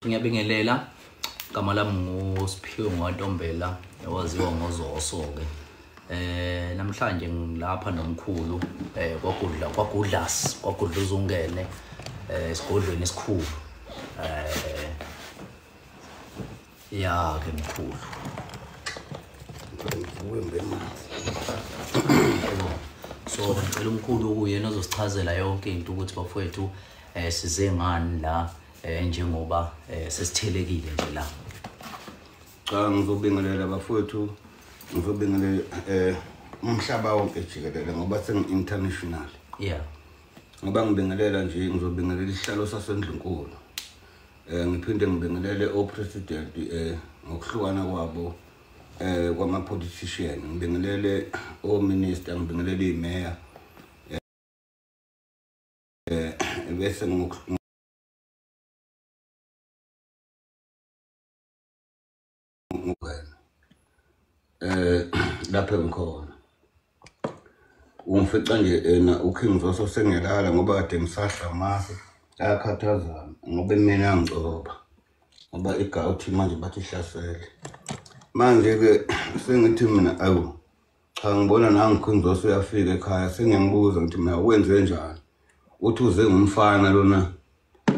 Ngiyabingelela. Igama lami nguSiphiwe Ntombela, owaziwa ngoZoso-ke. Namhlanje ngilapha nomkhulu kwaGudla kwaGudlas kwaGudla uzungene esigodlweni esikhulu. Ya ke mkhulu. So ngicela umkhulu kuyena ozosichazela yonke into ukuthi bafowethu size ngani la njengoba sesithelekile nje la. Cha, ngizobingelela bafowethu, ngizobingelela umhlaba wonke jikelele ngoba sengi-international. Ngoba ngibingelela nje, ngizobingelela isihlalo sasendlunkulu. Ngiphinde ngibingelele o-president ngokuhlukana kwabo kwama-politician, ngibingelele o-minister, ngibingelele imeya, bese ngokungena lapha engikhona. Ungifica nje ena uKing Zoso sengelala ngoba kade ngisahla amasi ayakhathazana ngoba mina ngicoba ngoba igawuthi manje bathi ihlasele. Manje-ke sengithi mina awu cha, ngibona nangu King Zoso uyafika ekhaya, sengiyambuza ngithi mina wenze njani? Uthi uze ngumfana lona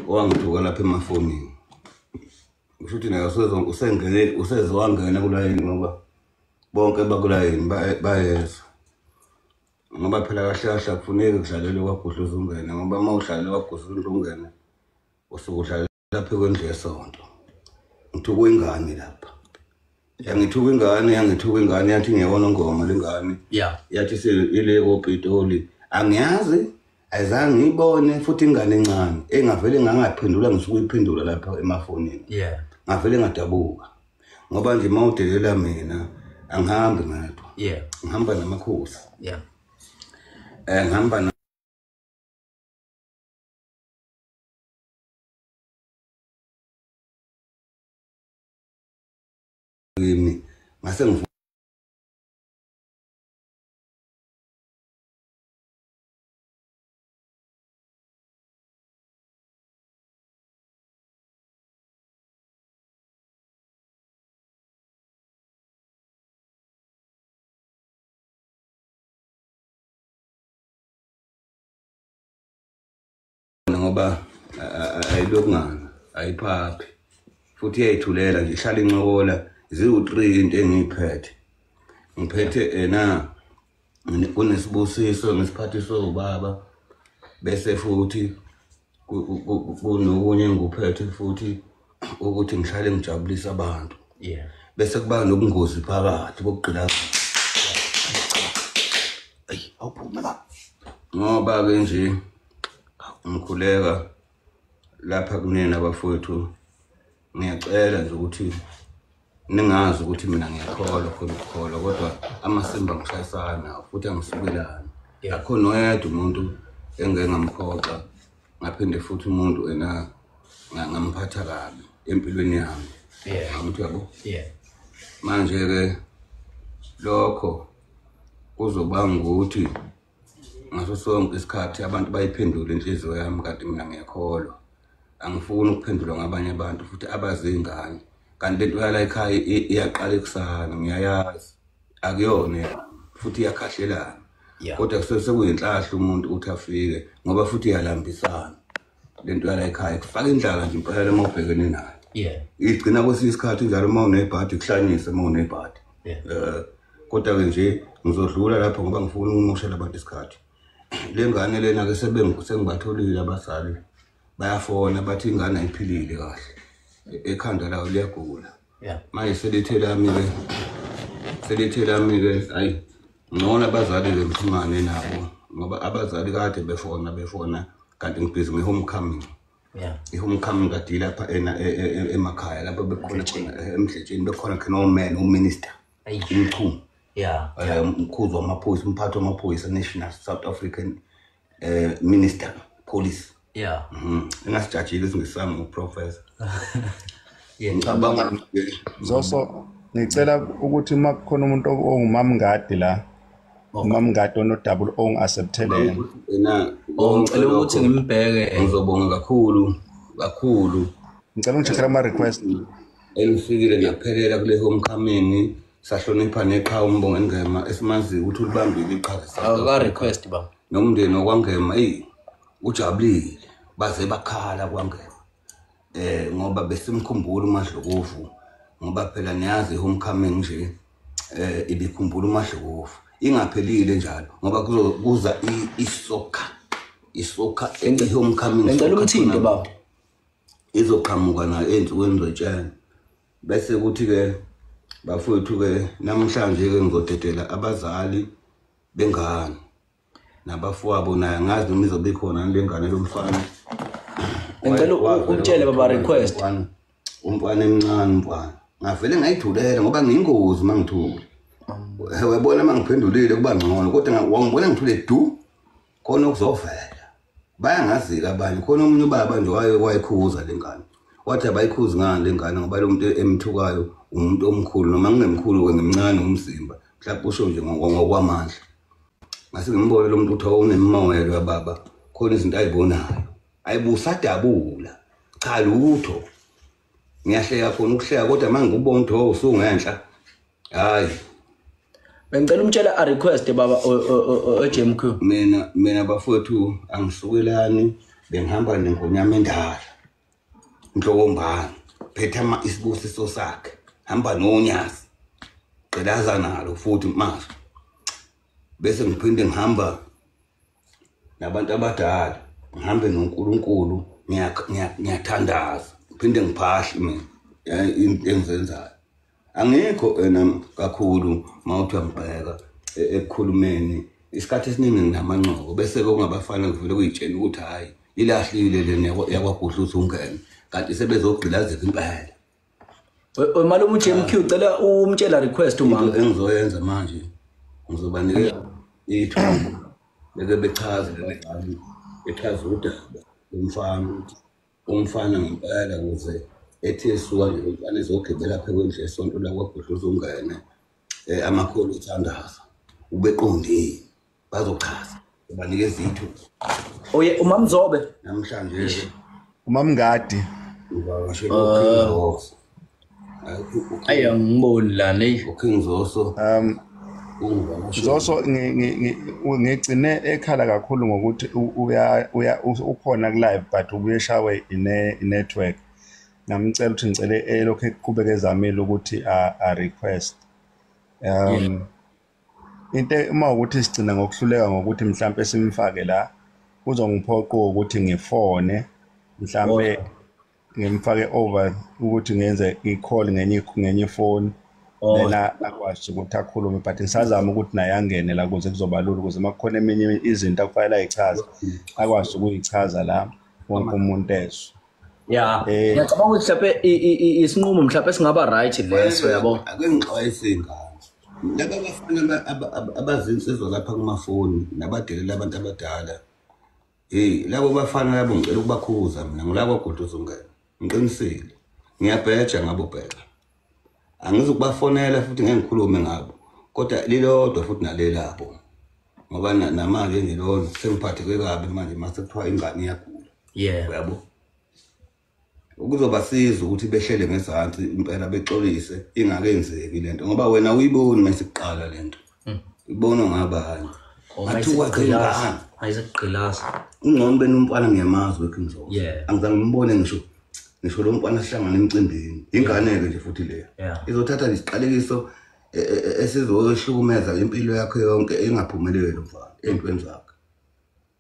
owangithuka lapha emafonini. Kusho ukuthi naye usengene usezowangena kulayini ngoba bonke bakulayini bayeza. Ngoba phela kahle kahle akufuneki kudlalelwe kwaGudla uzungene ngoba uma udlalele kwaGudla uzungene usuke udlalela lapha kwendlu yesonto. Ngithuka ingane lapha. Yangithuka ingane, yangithuka ingane yathi ngiyona ngoma lengane. Yathi ile koPitoli. Angiyazi, ayizange ngiyibone futhi ingane encane engavele ngangaphendula ngisuke uyiphendula lapha emafonini. Ngavele ngadabuka. Ngoba nje mawudelela mina angihambi ngedwa. Ngihamba namakhosi. Ngihamba kimi ngase ngifuna ngoba ayilokungana ayiphaphi futhi iyayithulela nje, ihlala incokola. Ziwu-3 into engiyiphethe, ngiphethe ena kunesibusiso ngesiphathiso ubaba, bese futhi kunokunye engikuphethe futhi ukuthi ngihlale ngijabulisa abantu. Bese kuba nobungozi phakathi bokugqilaza. Ayi, awuphume la. Ngoba-ke nje ngikhuleka lapha kunina abafowethu, ngiyacela nje ukuthi ningazi ukuthi mina ngiyakholwa khona ukukholwa, kodwa amasimba ngishayisana nawo futhi angisukelani. Akho noyedwa umuntu engike ngamphoxa ngaphinde futhi umuntu ena ngamphatha kabi empilweni yami. Angithi yabo? Manje-ke lokho kuzobanga ukuthi ngaso sonke isikhathi abantu bayiphendule inhliziyo yami, kanti mina ngiyakholwa. Angifuni ukuphendulwa ngabanye abantu futhi abazingane. Kanti lento yala ekhaya iyaqala ekusana, ngiyayazi. Akuyona futhi iyakhahlelana. Kodwa kusuke sekuyinhlahla umuntu ukuthi afike ngoba futhi iyalambisana. Lento yala ekhaya kufaka indlala nje impela uma ubhekene nayo. Igcina kwesinye isikhathi njalo uma unebhadi kuhlanyise uma unebhadi. Kodwa-ke nje ngizodlula lapho ngoba ngifuna ukumoshela abantu isikhathi. Le ngane lena ke sengibatholile abazali, bayafona bathi ingane ayiphilile kahle, ekhanda layo liyagula. Manje selithe lami-ke, selithe lami-ke hayi ngcono abazali-ke ngixhumane nabo ngoba abazali kade befona befona kanti ngibhizi nge-homecoming. I-homecoming kade ilapha emakhaya lapho bekhona khona eMdletsheni, bekhona khona oman uminister uMchunu. Umkhuzi wamaphoyisa, umphathi wamaphoyisa, National South African Minister Police. Engasijajile isingesami uprofessor. Ngicabanga Zoso, ngicela ukuthi uma kukhona umuntu ongumamngadi la, umamngadi ono double O ngi-acceptele yena. Ngicela ukuthi ngimbheke. Ngizobonga kakhulu kakhulu. Ngicela ungi-checkele ama request. Elifikile naphelela kule homecoming, sahlonipha neqhawe uMbongeni Ngema esimaziyo ukuthi ulibambile iqhaza. Awuka request baba. Nomndeni wakwaNgema eyi ujabulile, baze bakhala kwaNgema. Ngoba besimkhumbula uMadlokovu, ngoba phela niyazi homecoming nje ibikhumbula uMadlokovu ingaphelile njalo, ngoba kuza isoccer i-homecoming. Ngicela umthinte baba. Izoqhamuka nayo ey'nsukwini zotshani. Bese kuthi-ke bafowethu-ke namhlanje-ke ngizodedela abazali bengane nabafowabo, naye angazi noma izobe ikhona le ngane lomfana. Ngicela umtshele baba request. Umfana emncane umfana. Ngavele ngayithulela ngoba ngiyingozi mangithule. Uyabona mangiphendulile kuba ngcono, kodwa wangibona ngithule du khona okuzovela. Bayangazika abanye, khona omunye ubaba nje wayekhuza le ngane. Wathi abayikhuzi ngani le ngane ngoba lo muntu emthukayo umuntu omkhulu, noma ngingemkhulu ke ngimncane umzimba, mhlawumbe usho nje ngokwamandla. Ngase ngimbone lo muntu uthi unemimoya lo baba, khona izinto ayibonayo. Ayibusadabula. Cha lutho. Ngiyahleka khona ukuhleka, kodwa mangikubona ukuthi usungenhla. Hayi. Bengicela umtshela a request baba o-JMQ. Mina bafowethu angisukelani, bengihamba nengonyama endala. Inhlokombani phethe isibusiso sakhe, hamba nonyazi, gqilaza nalo futhi manje. Bese ngiphinde ngihamba nabantu abadala, ngihambe noNkulunkulu, ngiyathandaza, ngiphinde ngiphahle mina into engizenzayo. Angikho ena kakhulu mawuthi uyangibheka ekukhulumeni, isikhathi esiningi nginamanqoko, bese kungabafana ngivele kuyitshela ukuthi hayi ilahlile le yakwaGudla uthi ungene, kanti sebezogqilazeka impela. Malume uJMQ ucela umtshela request umama. Engizoyenza manje ngizobanika ithuba beke bechaze abazali, bechaze udaba lomfana ukuthi umfana ngempela ukuze ethi esuka nje umfana ezogibela phe kwendlu esonto la kwaGudla uzongena amakhulu ethandaza ubeqondile, bazochaza banikeza ithuba. Oye uMamzobe namhlanje uMamngadi uvakashela uKing Zoso. Ayi angiboni lana uKing Zoso. Zoso ngigcine ekhala kakhulu ngokuthi uya ukhona ku live but ubuye shawe i-network. Ngamcela ukuthi ngicele elokhu eqhubeke ezamile ukuthi a request. Into uma ukuthi sigcina ngokuhluleka ngokuthi mhlambe simfake la kuzongiphoqa ukuthi ngifone mhlambe ngimfake over ukuthi ngenze i-call ngenye ifoni, then akwazi ukuthi akhulume, but ngisazama ukuthi naye angene la ukuze kuzoba lula, ukuze makukhona eminye izinto akufanele ayichaze akwazi ukuyichaza la wonke umuntu ezwe. Yeah, ngiyacabanga ukuthi mhlawumbe isinqumo mhlawumbe singaba right leso, yabo. Ake ngixwayise ingane laba abafana abazinsizwa lapha kumafoni nabadelela abantu abadala. Hey, labo bafana labo ngicela ukubakhuza mina, ngilabo Gudla uzongena. Ngiqinisile. Ngiyabheja ngabo bheka. Angizukubafonela futhi ngeke ngikhulume ngabo. Kodwa lilodwa futhi nalelabo. Ngoba namanje nje lo sengiphatheke kabi manje mase kuthiwa ingane iyagula. Yeah. Uyabo? Ukuzobasiza ukuthi behlele ngezansi impela bexolise ingakenzeki lento, ngoba wena uyiboni masiqala lento. Ibona ngabanye. Athuka ayisekugqilaza. Ungcono benomfana ngiyamazi weKing Zoso. Angizange ngimbone ngisho lo mfana sihlangana emcimbini. Ingane ke nje futhi leyo. Izothatha isiqalekiso esizohlukumeza impilo yakhe yonke engaphumeleli lo mfana entweni zakhe.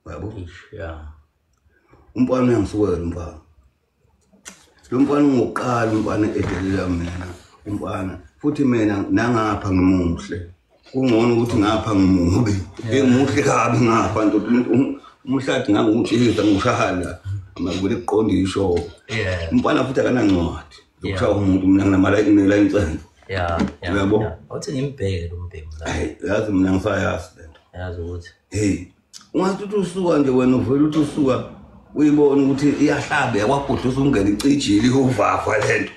Uyabo? Yeah. Umfana uyangisukela umfana. Lo mfana ungokuqala umfana edelela mina umfana, futhi mina nangapha ngimuhle. Kungcono ukuthi ngapha ngimubi, engimuhle kabi ngapha nto umhlathi ngangutshisa ngushahala amakule kuqonda isho. Umfana futhi akanancwadi zokushaya umuntu, mina nginamala incense. Yeah. Uyabo? Awuthi ngimbheke lo mbhemu la. Hayi, yazi mina ngisayazi lento. Yazi ukuthi hey, ungathi uthi usuka nje wena uvela uthi usuka uyibona ukuthi iyahlabe yakwaGudla usungena icijile uvafa lento.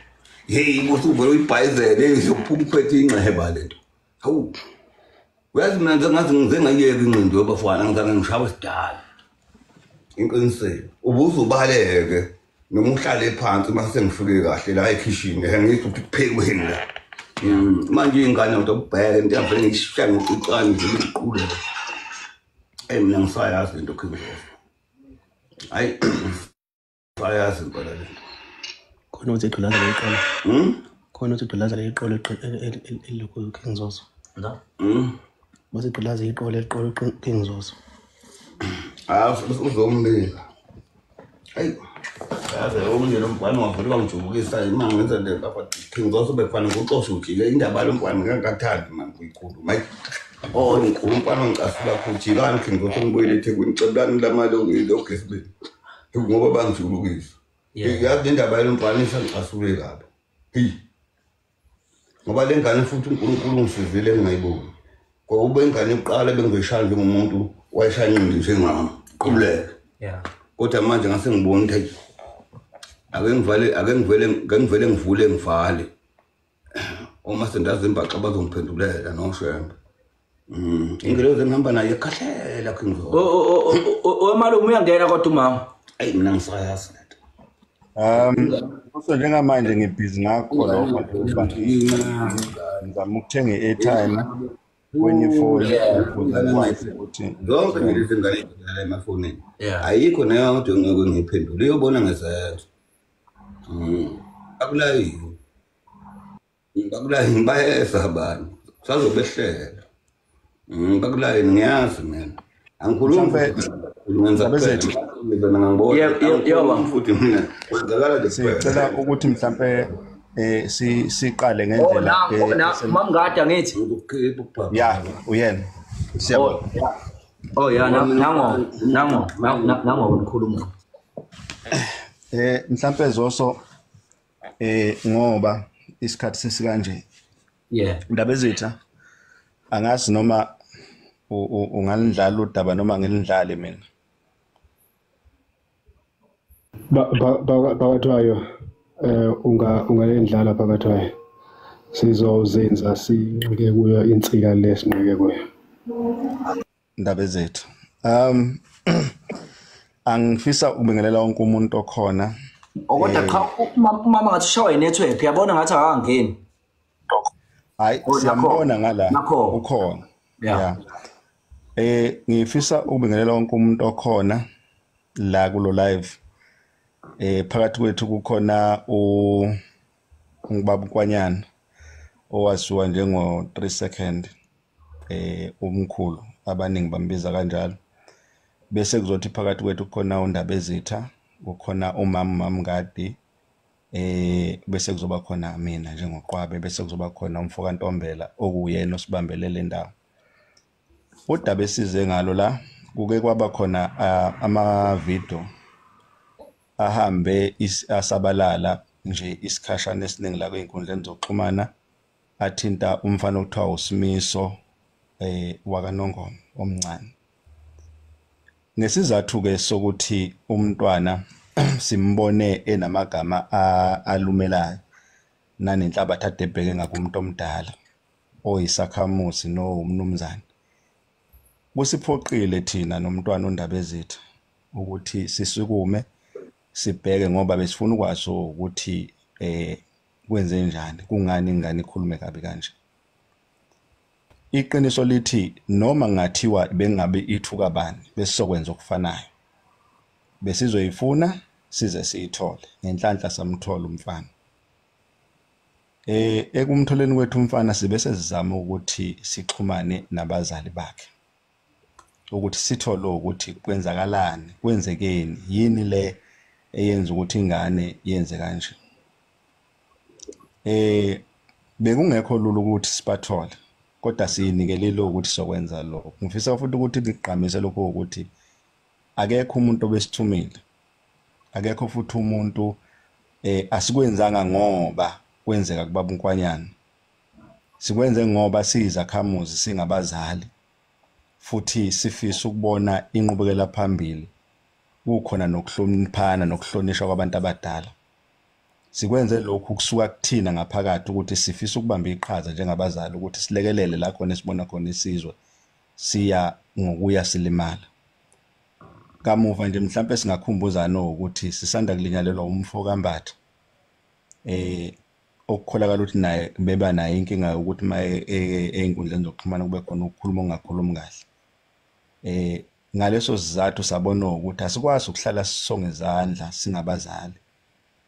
Hey, usuvela uyibhayizele izophuma uphethe ingxeba lento. Hawu. Uyazi mina nje ngathi ngize ngayiyeka ingqindo yobafana, ngizange ngishawe sidala. Inqiniseko. Ubuze ubaleke. Noma uhlale phansi mase sengifike kahle la ekhishini, ngithi ukuthi kuphekweni la. Manje ingane ngizobheka into yavele ngishaya ngokucane nje iqule. Mina ngisayazi into King Zoso. Hayi sayazi impela le. Khona uthi igqilaza leqolo. Khona uthi igqilaza leqolo elokhu King Zoso. La. Bese igqilaza iqolo eliqolo King Zoso. Ah uzombika. Hayi yazi omunye lo mfana wavele wangijubukisa ima ngenza le lapha King Zoso bekufanele ukuxosha ujike indaba lo mfana ngingakathandi manje kuyikhuluma. Hayi oh ngikhuluma umfana ngicasula khujikani King Zoso ngibuyele eThekwini celani lamali lokho esibili ngoba bangijubukisa. Yazi indaba yalo mfana isangicasule kabi. Hey ngoba le ngane futhi uNkulunkulu ungisizile ngingayiboni. Ngoba ube ingane iqala bengizoyishaya njengomuntu wayeshaya inqindi njengami. Qhubuleke. Yeah. Kodwa manje ngase ngibona ukuthi ake ngivale ake ngivele ngivele ngivule ngivale. Uma sendazi imbaxa bazongiphendulela noshembe. Ingelozi engihamba naye ekhahlela King Zoso. O malume uyangena kodwa umama. Ayi mina ngisayazi lento. So njengamanje ngibhizi ngakho lokho ngizama ukuthenga i-airtime kwenye phone ukuze ngikwazi ukuthi zonke nje lezi ngane ezidlala emafonini. Yeah. Ayikho neyodwa engeke ngiyiphendule uyobona ngezenzo. Akulayini. Bakulayini bayeza abanye. Kusazobehlela. Bakulayini ngiyazi mina. Angikhulumi ngenza kuphela. Ngangibona. Yebo. Futhi mina kwenzakala nje kuphela. Sicela ukuthi mhlambe siqale ngendlela. Oh na mamngada ngithi. Ya, uyena. Siyabonga. Oh ya nango nango ngikhuluma. Mhlambe Zoso ngoba isikhathi sesikanje. Yeah. Indaba ezitha angazi noma ungalidlala udaba noma ngilidlale mina. Phakathwayo ungalendlala phakathwayo. Sizozenza sinqike kuyo insika lesinqike kuyo. Indaba ezethu. Angifisa ukubingelela wonke umuntu okhona. Kodwa cha umama ngathi ushawa inetwork uyabona ngathi akangeni. Hayi siyambona ngala ukhona. Yeah. Ngifisa ukubingelela wonke umuntu okhona la kulo live. Phakathi kwethu kukhona ungibaba uNkwanyana owaziwa njengo 3 second umkhulu abaningi bambiza kanjalo. Bese kuzothi phakathi kwethu kukhona uNdaba ezitha, kukhona umama Mamngadi, bese kuzoba khona mina njengoQwabe, bese kuzoba khona umfoka Ntombela okuyena osibambelele indawo. Udaba esize ngalo la kuke kwaba khona ama video ahambe asabalala nje isikhashana esiningi la kwinkundleni zokuxhumana athinta umfana okuthiwa uSimiso wakaNongoma omncane. Ngesizathu ke sokuthi umntwana simbone enamagama alumelayo nanenhlabathi adebheke ngakumuntu omdala oyisakhamuzi nomnumzane, kusiphoqile thina nomntwana uNdaba ezitha ukuthi sisukume sibheke ngoba besifuna ukwazi ukuthi kwenze njani, kungani ingane ikhulume kabi kanje. Iqiniso lithi noma ngathiwa bengabe ithuka bani besizokwenza okufanayo, besizoyifuna size siyithole. Ngenhlanhla samthola umfana. Ekumtholeni kwethu umfana sibe sesizama ukuthi sixhumane nabazali bakhe ukuthi sithole ukuthi kwenzakalani, kwenzekeni, yini le eyenza ukuthi ingane yenze kanje. Bekungekho lula ukuthi sibathole, kodwa siyinikelile ukuthi sokwenza lokho. Ngifisa futhi ukuthi ngigqamise lokho ukuthi akekho umuntu obesithumile, akekho futhi umuntu asikwenzanga ngoba kwenzeka kubaba uNkwanyana. Sikwenze ngoba siyizakhamuzi, singabazali, futhi sifisa ukubona inqubekela phambili, kukhona nokuhloniphana nokuhlonishwa kwabantu abadala. Sikwenze lokhu kusuka kuthina ngaphakathi ukuthi sifisa ukubamba iqhaza njengabazali ukuthi silekelele la khona esibona khona isizwe siya ngokuya silimala. Kamuva nje mhlambe singakhumbuzana ukuthi sisanda kulinyalelwa umfo kaMbatha, okukholakala ukuthi naye beba naye inkinga yokuthi maye ey'nkundleni zokuxhumana kube khona ukukhuluma okungakhulumi kahle. Ngaleso sizathu sabona ukuthi asikwazi ukuhlala sisonge izandla singabazali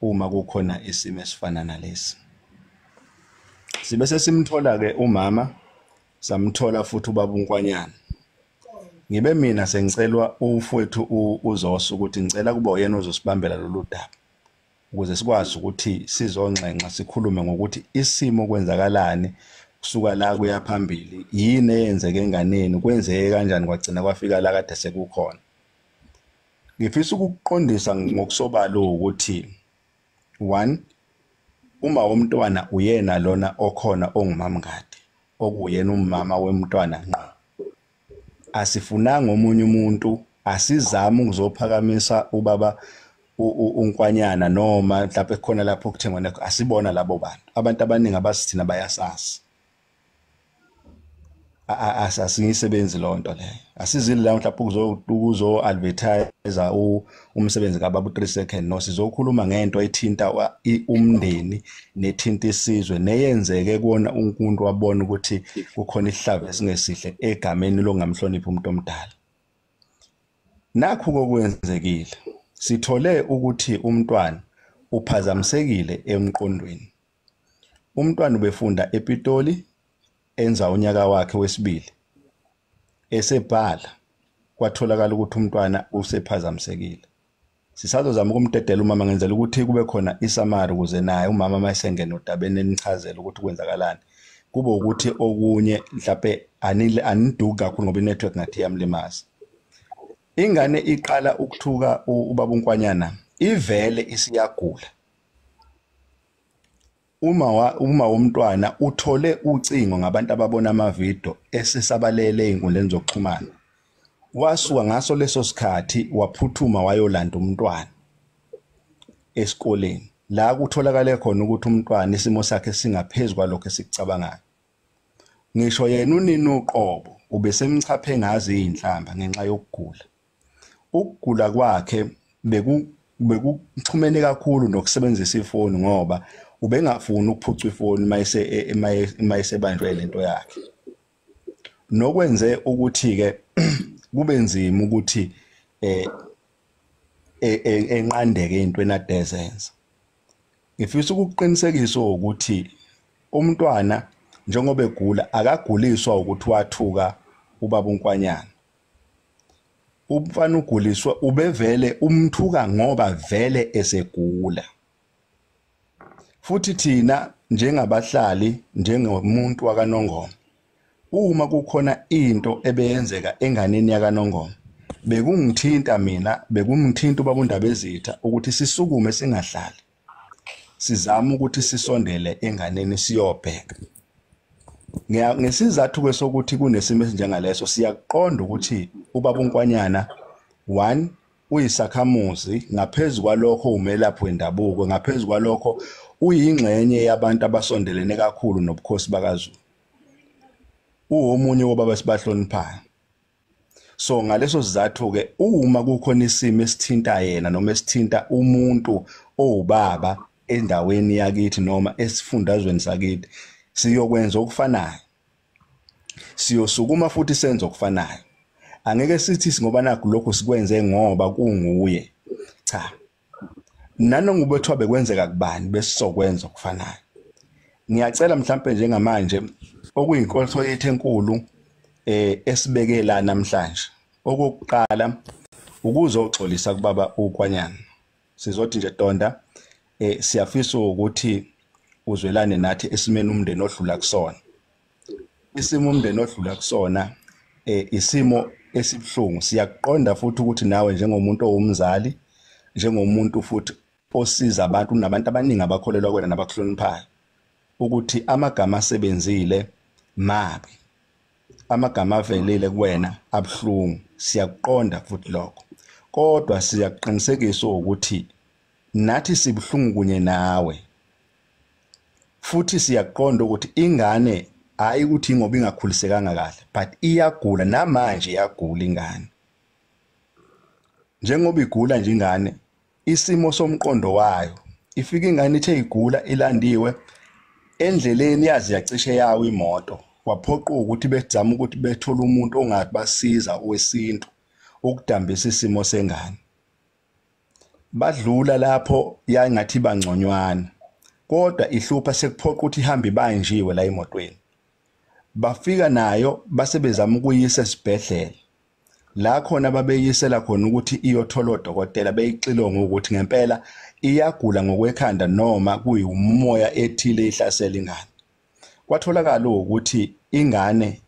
uma kukhona isimo esifana nalesi. Sibe sesimthola-ke umama, samthola futhi ubaba uNkwanyana. Ngibe mina sengicelwa ufowethu uZoso ukuthi ngicela kube uyena ozosibambela lolu daba ukuze sikwazi ukuthi sizonxenxa sikhulume ngokuthi isimo kwenzakalani kusuka la kuya phambili, yini eyenzeke enganeni, kwenzeke kanjani kwagcina kwafika la kade sekukhona. Ngifisa ukukuqondisa ngokusobala ukuthi one, uma womntwana uyena lona okhona ongumamngadi, okuyena umama womntwana ngqo. Asifunanga omunye umuntu, asizame ukuzophakamisa ubaba uNkwanyana noma mhlawumbe khona lapho kuthengwa, asibona labo bantu. Abantu abaningi abasithina bayasazi. Asingisebenzi lonto leyo. Asizile la mhlawumbe ukuzo advertise umsebenzi kababa u3 second, no, sizokhuluma ngento ethinta umndeni nethinta isizwe neyenzeke kuona uNkulunkulu wabona ukuthi kukhona isihlava esingesihle egameni longamhloniphi umuntu omdala. Nakho kokwenzekile, sithole ukuthi umntwana uphazamisekile emqondweni. Umntwana ubefunda ePitoli enza unyaka wakhe wesibili, esebhala kwatholakala ukuthi umntwana usephazamisekile. Sisazozama ukumdedela umama ngenzela ukuthi kube khona isamari ukuze naye umama mayesengena odabeni enichazele ukuthi kwenzakalani. Kube ukuthi okunye mhlawumbe aniduki kakhulu ngoba inetwork ngathi iyamlimaza. Ingane iqala ukuthuka ubaba uNkwanyana ivele isiyagula. Uma womntwana uthole ucingo ngabantu ababona amavidiyo esesabalele ey'nkundleni zokuxhumana, wasuka ngaso leso sikhathi waphuthuma wayolanda umntwana esikoleni la kutholakale khona ukuthi umntwana isimo sakhe singaphezu kwalokho esikucabangayo. Ngisho yena unini uqobo ubesemchaphe ngazi izinhlamba ngenxa yokugula. Ukugula kwakhe bekuxhumene kakhulu nokusebenzisa ifoni ngoba ubengafuni ukuphuca ifoni mayesebanjwe lento yakhe. Nokwenze ukuthi ke kube nzima ukuthi enqandeke into enadezenza. Ngifisa ukuqinisekisa ukuthi umntwana njengoba egula akaguliswa ukuthi wathuka ubaba uNkwanyana. Umfana uguliswa ubevele umthuka ngoba vele esegula. Futhi thina njengabahlali, njengomuntu wakaNongoma, uma kukhona into ebeyenzeka enganeni yakaNongoma, bekungithinta mina, bekumthinta ubaba uNdabezitha ukuthi sisukume singahlali, sizame ukuthi sisondele enganeni siyobheka. Ngesizathu ke sokuthi kunesimo esinjengaleso, siyaqonda ukuthi ubaba uNkwanyana one uyisakhamuzi, ngaphezu kwalokho umelaphi wendabuko, ngaphezu kwalokho uyingxenye yabantu abasondelene kakhulu nobukhosi bakaZulu, uwomunye wobaba esibahloniphayo. So ngaleso sizathu ke uma kukhona isimo esithinta yena noma esithinta umuntu owubaba endaweni yakithi noma esifundazweni sakithi, siyokwenza okufanayo, siyosukuma futhi senze okufanayo. Angeke sithi ngoba nakho lokho sikwenze ngoba kunguye, cha. Nanoma bethiwa bekwenzeka kubani besizokwenza okufanayo. Ngiyacela mhlambe njengamanje okuyinkonzo yethu enkulu esibeke la namhlanje, okokuqala ukuzoxolisa kubaba uNkwanyana. Sizothi nje Donda, siyafisa ukuthi uzwelane nathi esimeni umndeni odlula kusona. Isimo umndeni odlula kusona isimo esibuhlungu. Siyakuqonda futhi ukuthi nawe njengomuntu owumzali, njengomuntu futhi osiza abantu, nabantu abaningi abakholelwa kuwena nabakuhloniphayo, ukuthi amagama asebenzile mabi, amagama avelile kuwena abuhlungu. Siyakuqonda futhi lokho, kodwa siyakuqinisekisa ukuthi nathi sibuhlungu kunye nawe. Futhi siyakuqonda ukuthi ingane hayi ukuthi ngoba ingakhulisekanga kahle, but iyagula namanje, iyagula ingane. Njengoba igula nje ingane, isimo somqondo wayo, ifika ingane ithe igula ilandiwe endleleni, yazi yacishe yawo imoto, kwaphoqa ukuthi bezama ukuthi bethole umuntu ongabasiza owesintu ukudambisa isimo sengane. Badlula lapho yangathi bangconywana, kodwa ihlupha sekuphoqa ukuthi ihambe ibanjiwe la emotweni. Bafika nayo base bezama ukuyisa esibhedlela, la khona babeyisela khona ukuthi iyothola odokotela beyixilonga ukuthi ngempela iyagula ngokwekhanda noma kuyumoya ethile ihlasela ingane. Kwatholakala ukuthi ingane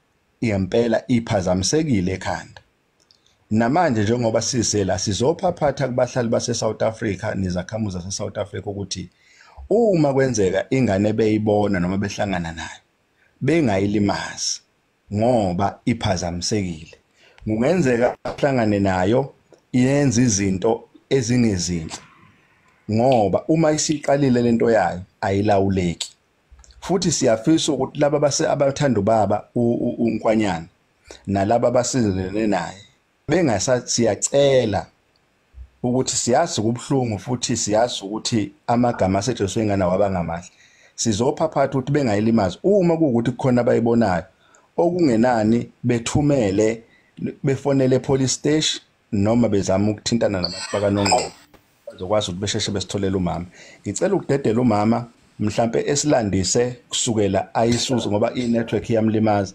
ngempela iphazamisekile ekhanda. Namanje njengoba sisela sizophaphatha kubahlali base South Africa nezakhamuzi zase South Africa ukuthi uma kwenzeka ingane beyibona noma behlangana nayo bengayilimazi ngoba iphazamisekile. Kungenzeka ahlangane nayo iyenza izinto ezingezinhle ngoba uma isiqalile lento yayo ayilawuleki. Futhi siyafisa ukuthi laba abathanda ubaba uNkwanyana nalaba abasizelene naye bengasa, siyacela ukuthi siyazi kubuhlungu futhi siyazi ukuthi amagama asetshenziswe ingane wabangamahle. Sizophaphatha ukuthi bengayilimazi uma kuwukuthi kukhona abayibonayo, okungenani bethumele, befonele police station noma bezama ukuthintana nabantu bakaNongqo bazokwazi ukuthi besheshe besitholele umama. Ngicela ukudedela umama mhlambe esilandise kusukela ayisuze ngoba i-network iyamlimaza,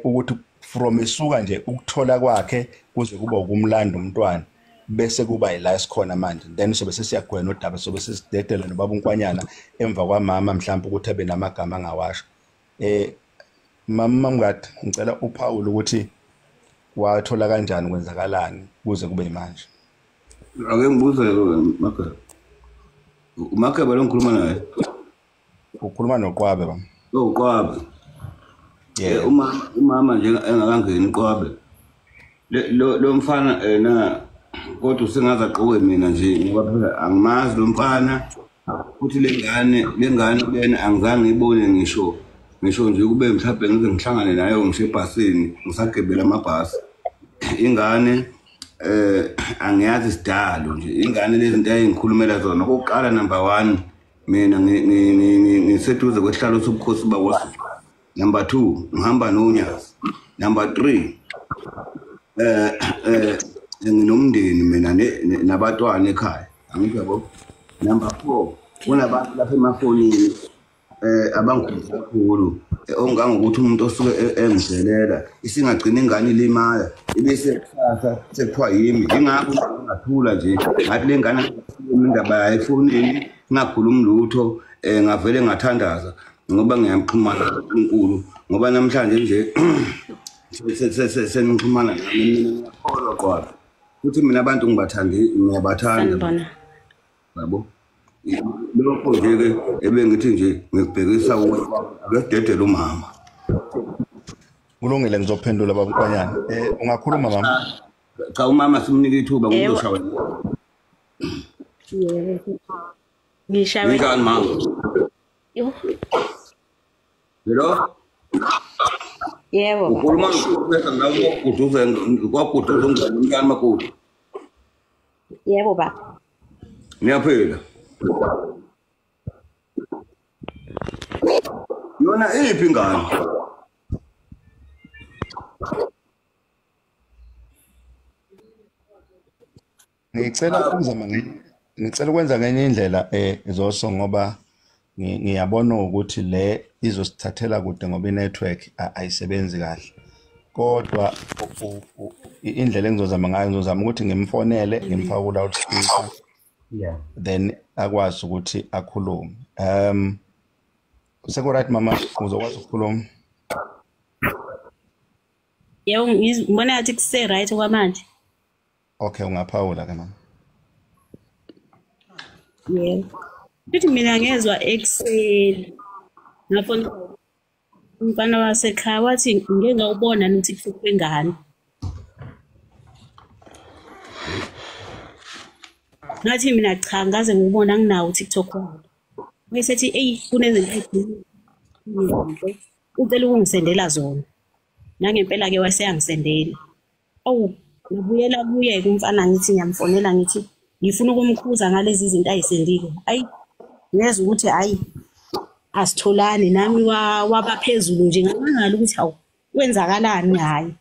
ukuthi from isuka nje ukuthola kwakhe kuze kuba ukumlanda umntwana bese kuba yila esikhona manje, then sobe sesiyagwena udaba, sobe sesidedela nobaba uNkwanyana emva kwamama mhlawumbe ukuthi abe namagama angawasho. Mama Mngadi, ngicela uphawule ukuthi wathola kanjani, kwenzakalani kuze kube manje. Ake ngibuze Makebe. UMakebe lo ngikhuluma naye? Ukhuluma noQwabe baba. Oh, Qwabe. Uma umama nje engakangeni Qwabe. Lo mfana ena kodwa usengaze aqoke mina nje ngoba phela angimazi lo mfana, futhi lengane lena angizange ngiyibone ngisho nje kube mhlawumbe ngize ngihlangane nayo ngisho ebhasini ngisagibela amabhasi. Ingane angiyazi isidalo nje ingane lezi zinto engikhulumela zona. Okokuqala, number 1, mina ngiseduze kwesihlalo sobukhosi bakwaSuthu. Number 2, ngihamba noNyazi. Number 3, nginomndeni mina nabatwana ekhaya, angithi yabo. Number 4, kunabantu lapha emafonini abangikhulisa kakhulu, ongangokuthi umuntu osuke engidelela isingagcina ingane ilimala ibese kusasa sekuthiwa yimi. Ingakho ngathula nje ngathi le ngane indaba yayo efonini ngingakhulumi lutho, ngavele ngathandaza ngoba ngiyamxhumana noNkulunkulu, ngoba namhlanje nje senixhumana nami mina ngiyakholwa Qwabe, futhi mina abantu ngibathandi, ngiyabathanda yabo. Lokho nje-ke ebengithi nje ngikubhekisa kuwe, ake sidedele umama. Kulungile, ngizophendula baba Nkwanyana. Ungakhuluma mama. Cha, umama simnike ithuba ngoba uzoshawa. Yebo. Ngishawe. Ninjani mama? Yo. Hello? Yebo baba. Ukhuluma noProfessor ngakuduze kwaguduze umntana makoti. Yebo baba. Niyaphila. Yona iphi ingane? Ngicela ukuzama ngicela ukwenza ngenye indlela Zoso, ngoba ngiyabona ukuthi le izosithathela kude ngoba i-network ayisebenzi kahle. Kodwa indlela engizozama ngayo, ngizozama ukuthi ngimfonele ngimfake ku loudspeaker. Then akwazi ukuthi akhulume. Seku right mama, uzokwazi ukukhuluma? Yebo, ngibona ngathi kuse right kwamanje. Okay, ungaphawula ke mama. Yebo. Futhi mina ngezwa ekuseni. Ngafona umfana wasekhaya wathi ngike ngawubona noTikTok wengane. Ngathi mina cha, ngaze ngibona anginawo uTikTok wami. Wayesethi eyi kunezinto eziningi ucela ukungisendela zona. Nangempela ke waseyangisendela. Awu, Ngibuyela kuye-ke umfana ngithi ngiyamfonela ngithi ngifuna ukumkhuza ngalezi zinto ayisendile. Ayi ngezwa ukuthi hhayi asitholani nami waba phezulu nje ngamangala ukuthi hawu kwenzakalani hhayi.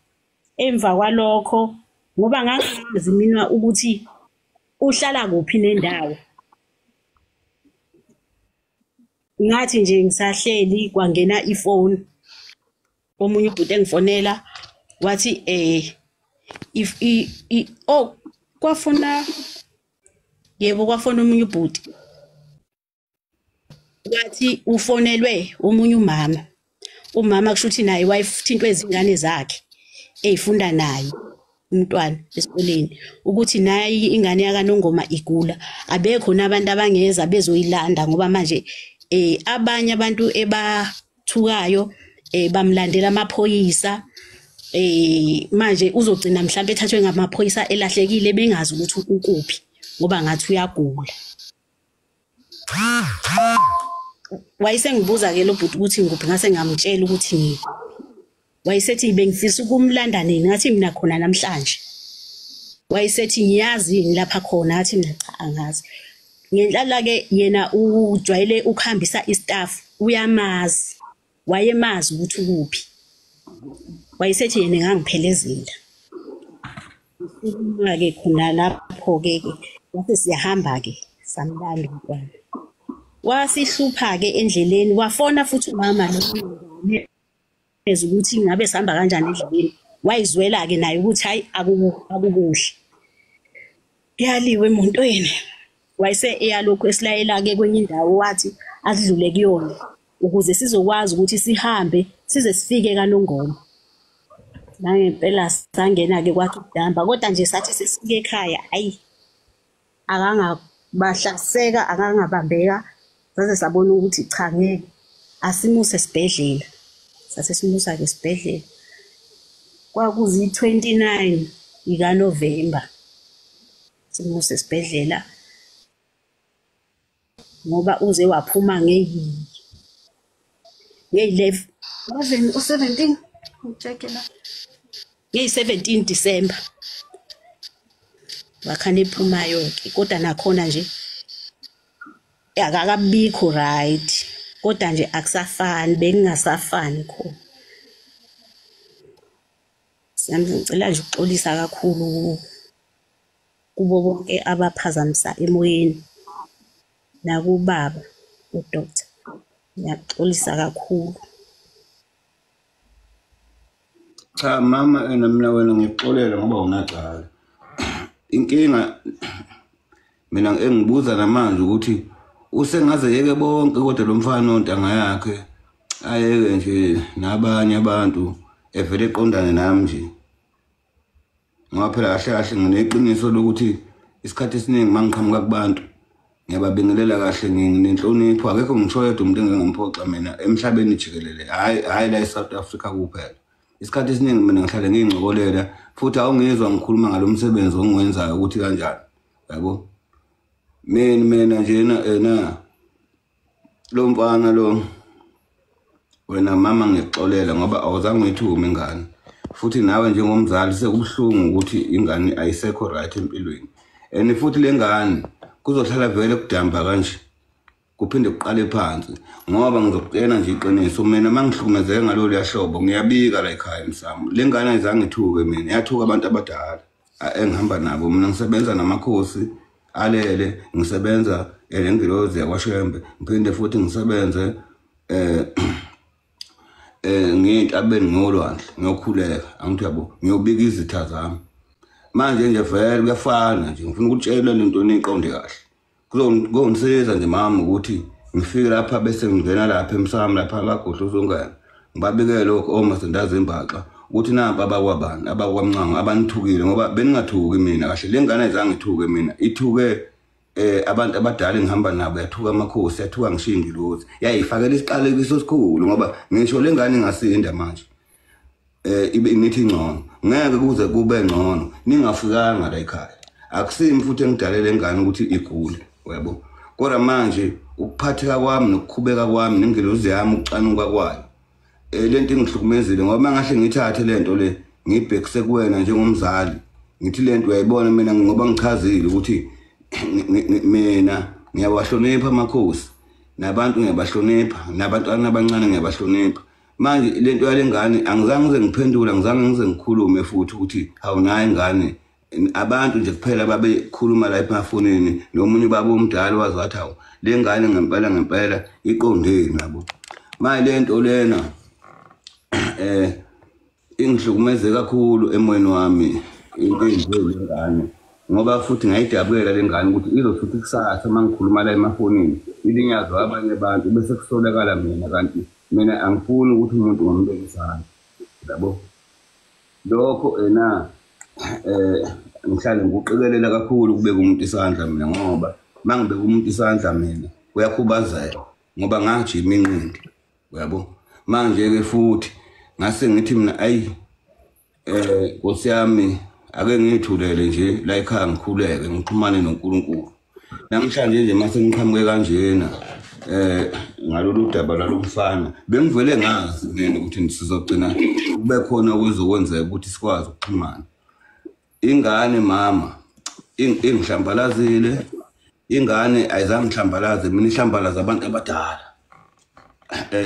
Emva kwalokho ngoba ngangazi mina ukuthi uhlala kuphi nendawo. Ngathi nje ngisahleli kwangena ifoni. Omunye ubhuti engifonela wathi if oh kwafona yebo kwafona omunye ubhuti wathi ufonelwe omunye umama. Umama kusho ukuthi naye wayethintwe izingane zakhe eyifunda naye umntwana esikoleni ukuthi nayi ingane yakaNongoma igula, abekho nabantu abangeza bezoyilanda ngoba manje abanye abantu ebathukayo bamlandela amaphoyisa manje uzogcina mhlawumbe ethathwe ngamaphoyisa elahlekile bengazi ukuthi ukuphi ngoba ngathi uyagula. Wayesengibuza ke lo bhuti ukuthi ngikuphi, ngase ngamtshela ukuthi ngikuphi. Wayesethi bengifisa ukumlanda nini, ngathi mina khona namhlanje. Wayesethi ngiyazi yini lapha khona, ngathi mina cha angazi. Ngenhlala ke yena ujwayele ukuhambisa istaff, uyamazi, wayemazi ukuthi ukuphi. Wayesethi yena ngangiphelezela. Ke khona lapho ke wase siyahamba ke samlanda umntwana. Wasihlupha ke endleleni, wafona futhi umama lo ukuthi ngabe sihamba kanjani endleleni. Wayizwela ke naye ukuthi hayi akukuhle. Yaliwe emontweni. Wayese eyalokhu esilayela ke kwenye indawo wathi asidlule kuyona ukuze sizokwazi ukuthi sihambe size sifike kaNongoma. Nangempela sangena ke kwathi ukudamba, kodwa nje sathi sesifike ekhaya ayi akangabahlaseka akangabambeka, saze sabona ukuthi cha ngeke asimuse esibhedlela. Sase simusa ke esibhedlela. Kwakuzi 29 ikaNovember simuse esibhedlela ngoba uze waphuma ngeyi-11 u17 ngitsheke la ngeyi-17 December wakhane ephumayo ke, kodwa nakhona nje akakabikho right, kodwa nje akusafani, bengingasafani khona. Siyamcela nje ukuxolisa kakhulu kubo bonke abaphazamisa emoyeni nakubaba uDoctor, ngiyaxolisa kakhulu. Cha mama, ena mina wena ngikuxolela ngoba unacala. Inkinga mina engibuza namanje ukuthi usengaze yeke bonke kodwa lo mfana ontanga yakhe ayeke nje nabanye abantu evele eqondane nami nje. Ngoba phela kahle kahle ngineqiniso lokuthi isikhathi esiningi mangiqhamuka kubantu ngiyababingelela kahle, nginenhlonipho, akekho ngisho yedwa umuntu engingamphoxa mina emhlabeni jikelele, hayi hayi la eSouth Africa kuphela. Isikhathi esiningi mina ngihlale ngiyincokolela futhi awungizwa ngikhuluma ngalo msebenzi ongiwenzayo ukuthi kanjani, yabo. Mina njena ena lo mfana lo wena mama ngikuxolela ngoba awuzange uyithume ingane, futhi nawe njengomzali sekubuhlungu ukuthi ingane ayisekho right empilweni, and futhi le ngane kuzohlala vele kudamba kanje kuphinde kuqale phansi. Ngoba ngizokutshela nje iqiniso, mina mangihlukumezeke ngalolu yahlobo ngiyabika la ekhaya emsamo. Le ngane ayizange ithuke mina, yathuka abantu abadala engihamba nabo. Mina ngisebenza namakhosi alele, ngisebenza nengilozi yakwaShembe, ngiphinde futhi ngisebenze ngiyintabeni ngolwandle ngiyokhuleka, angithi yabo, ngiyobika izitha zami. Manje nje vele kuyafana nje, ngifuna ukutshela lento niqonde kahle. Kuzongisiza nje mama ukuthi ngifike lapha bese ngingena lapha emsamo lapha kaGodla uzongena, ngibabikele lokho omasendazi imbaxa ukuthi nampa abakwabani abakwamncango abanithukile, ngoba beningathuki mina kahle. Le ngane ayizange ithuke mina, ithuke abantu abadala engihamba nabo, yathuka amakhosi, yathuka ngisho ingilozi, yayifakela isiqalekiso esikhulu. Ngoba ngisho le ngane ingasinda manje ibe nithi ngcono, ngeke kuze kube ngcono ningafikanga la ekhaya. Akusimi futhi engidalele ingane ukuthi igule, uyabo. Kodwa manje ukuphatheka kwami nokukhubeka kwami nengilozi yami ukucanuka kwayo lento ingihlukumezile, ngoba mangahle ngithathe lento le ngibhekise kuwena njengomzali, Ngithi lento uyayibona mina ngoba ngichazile ukuthi mina ngiyawahlonipha amakhosi nabantu ngiyabahlonipha nabantwana abancane ngiyabahlonipha. Manje lento yalengane angizange ngize ngiphendule, angizange ngize ngikhulume futhi ukuthi awunayo ingane. Abantu nje kuphela babekhuluma la emafonini nomunye ubaba omdala wazi wathi hawu le ngane ngempela ngempela iqondeni nabo. Manje lento lena ingihlukumeze kakhulu emoyeni wami into enje lengane, ngoba futhi ngayidabukela lengane ukuthi izofuthi kusasa mangikhuluma la emafonini ilinyazwa abanye abantu bese kusolakala mina, kanti mina angifuni ukuthi umuntu ngimbekisane yabo. Lokho ena ngihlale ngikuqikelela kakhulu ukubeka umuntu isandla mina, ngoba mangibeka umuntu isandla mina uyakhubazeka ngoba ngajima inqindi uyabo. Manje ke futhi ngase ngithi mina ayi Nkosi yami ake ngithulele nje la ekhaya ngikhuleke ngixhumane noNkulunkulu. Namhlanje nje mase ngiqhamuke kanjena ngalolu daba lalomfana bengivele ngazi mina ukuthi sizogcina kube khona okuzokwenzeka ukuthi sikwazi ukuxhumana. Ingane mama ingihlambalazile, ingane ayizange ngihlambalaze mina, ihlambalaza abantu abadala.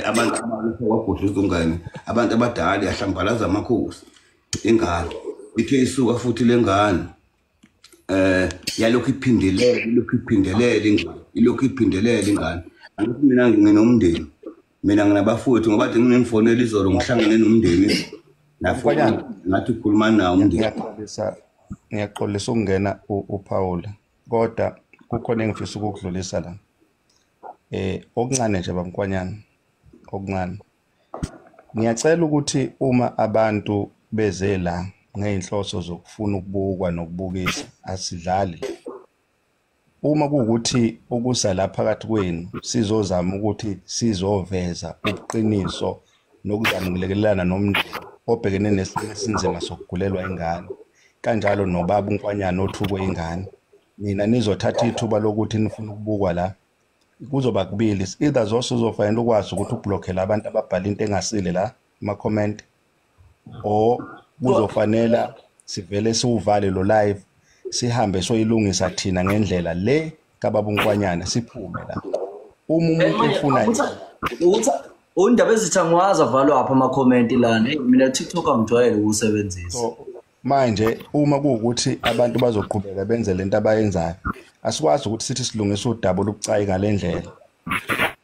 Abantu abagudluza ungane, abantu abadala yahlambalaza amakhosi ingane. Ithe isuka futhi lengane yalokhu iphindelela, ilokhu iphindelela ingane, ilokhu iphindelela ingane. Angithi mina nginomndeni, mina nginabafowethu ngoba kade nginemfonela izolo ngihlangene nomndeni nafona ngathi ukhuluma nawo umndeni. Ngiyaxolisa ukungena uPaul, kodwa kukhona engifisa ukukudlulisa la. Okuncane nje bamkwanyana, okuncane. Ngiyacela ukuthi uma abantu beze la ngeyinhloso zokufuna ukubukwa nokubukisa, asidlali. Uma kuwukuthi ukusa la phakathi kwenu sizozama ukuthi sizoveza ubuqiniso nokuzama ukulekelelana nomndeni obhekene nesimo esinzima sokugulelwa ingane, kanjalo nobaba uNkwanyana othukwe ingane, nina nizothatha ithuba lokuthi nifuna ukubukwa la, kuzoba kubili. Either zose uzofanele ukwazi ukuthi ublockele abantu ababhala into engasile la ama-comment, or kuzofanela sivele siwuvale lo live sihambe soyilungisa thina ngendlela le kababa uNkwanyana siphume la. Uma umuntu efuna ukuthi undaba ezithi angiwazi avalwa apha ama-comment lana, mina TikTok angijwayele ukusebenzisa. So manje uma kuwukuthi abantu bazoqhubeka benze lento abayenzayo, asikwazi ukuthi sithi silungise udaba olubucayi ngalendlela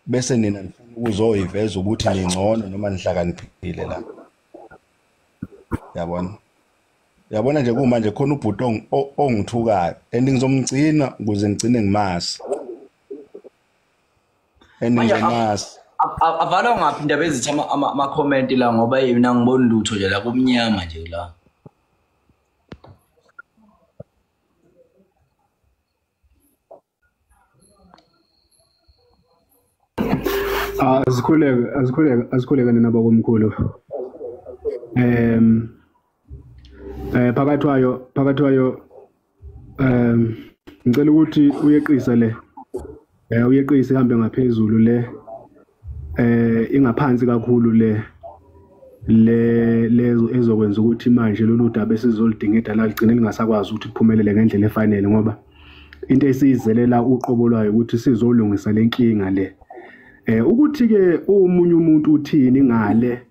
bese nina nifuna ukuzoyiveza ukuthi ningcono noma nihlakaniphile la. Yabona? Yabona nje kumanje khona ubhuti ongithukayo and ngizomgcina ukuze ngigcine ngimazi. And ngizomazi. Avalwa ngaphi indaba ezithi ama-comment la, ngoba mina ngiboni lutho nje la, kumnyama nje la. Azikhuleke, azikhuleke, azikhuleke nina bakomkhulu. Phakathwayo ngicela ukuthi uyeqise le. Uyeqise ihambe ngaphezulu le. Ingaphansi kakhulu le lezo ezokwenza ukuthi manje lolu daba esizolidingida la ligcine lingasakwazi ukuthi liphumelele ngendlela efanele, ngoba into esiyizelela uqobo lwayo ukuthi sizolungisa lenkinga le. Ukuthi ke omunye umuntu uthini ngale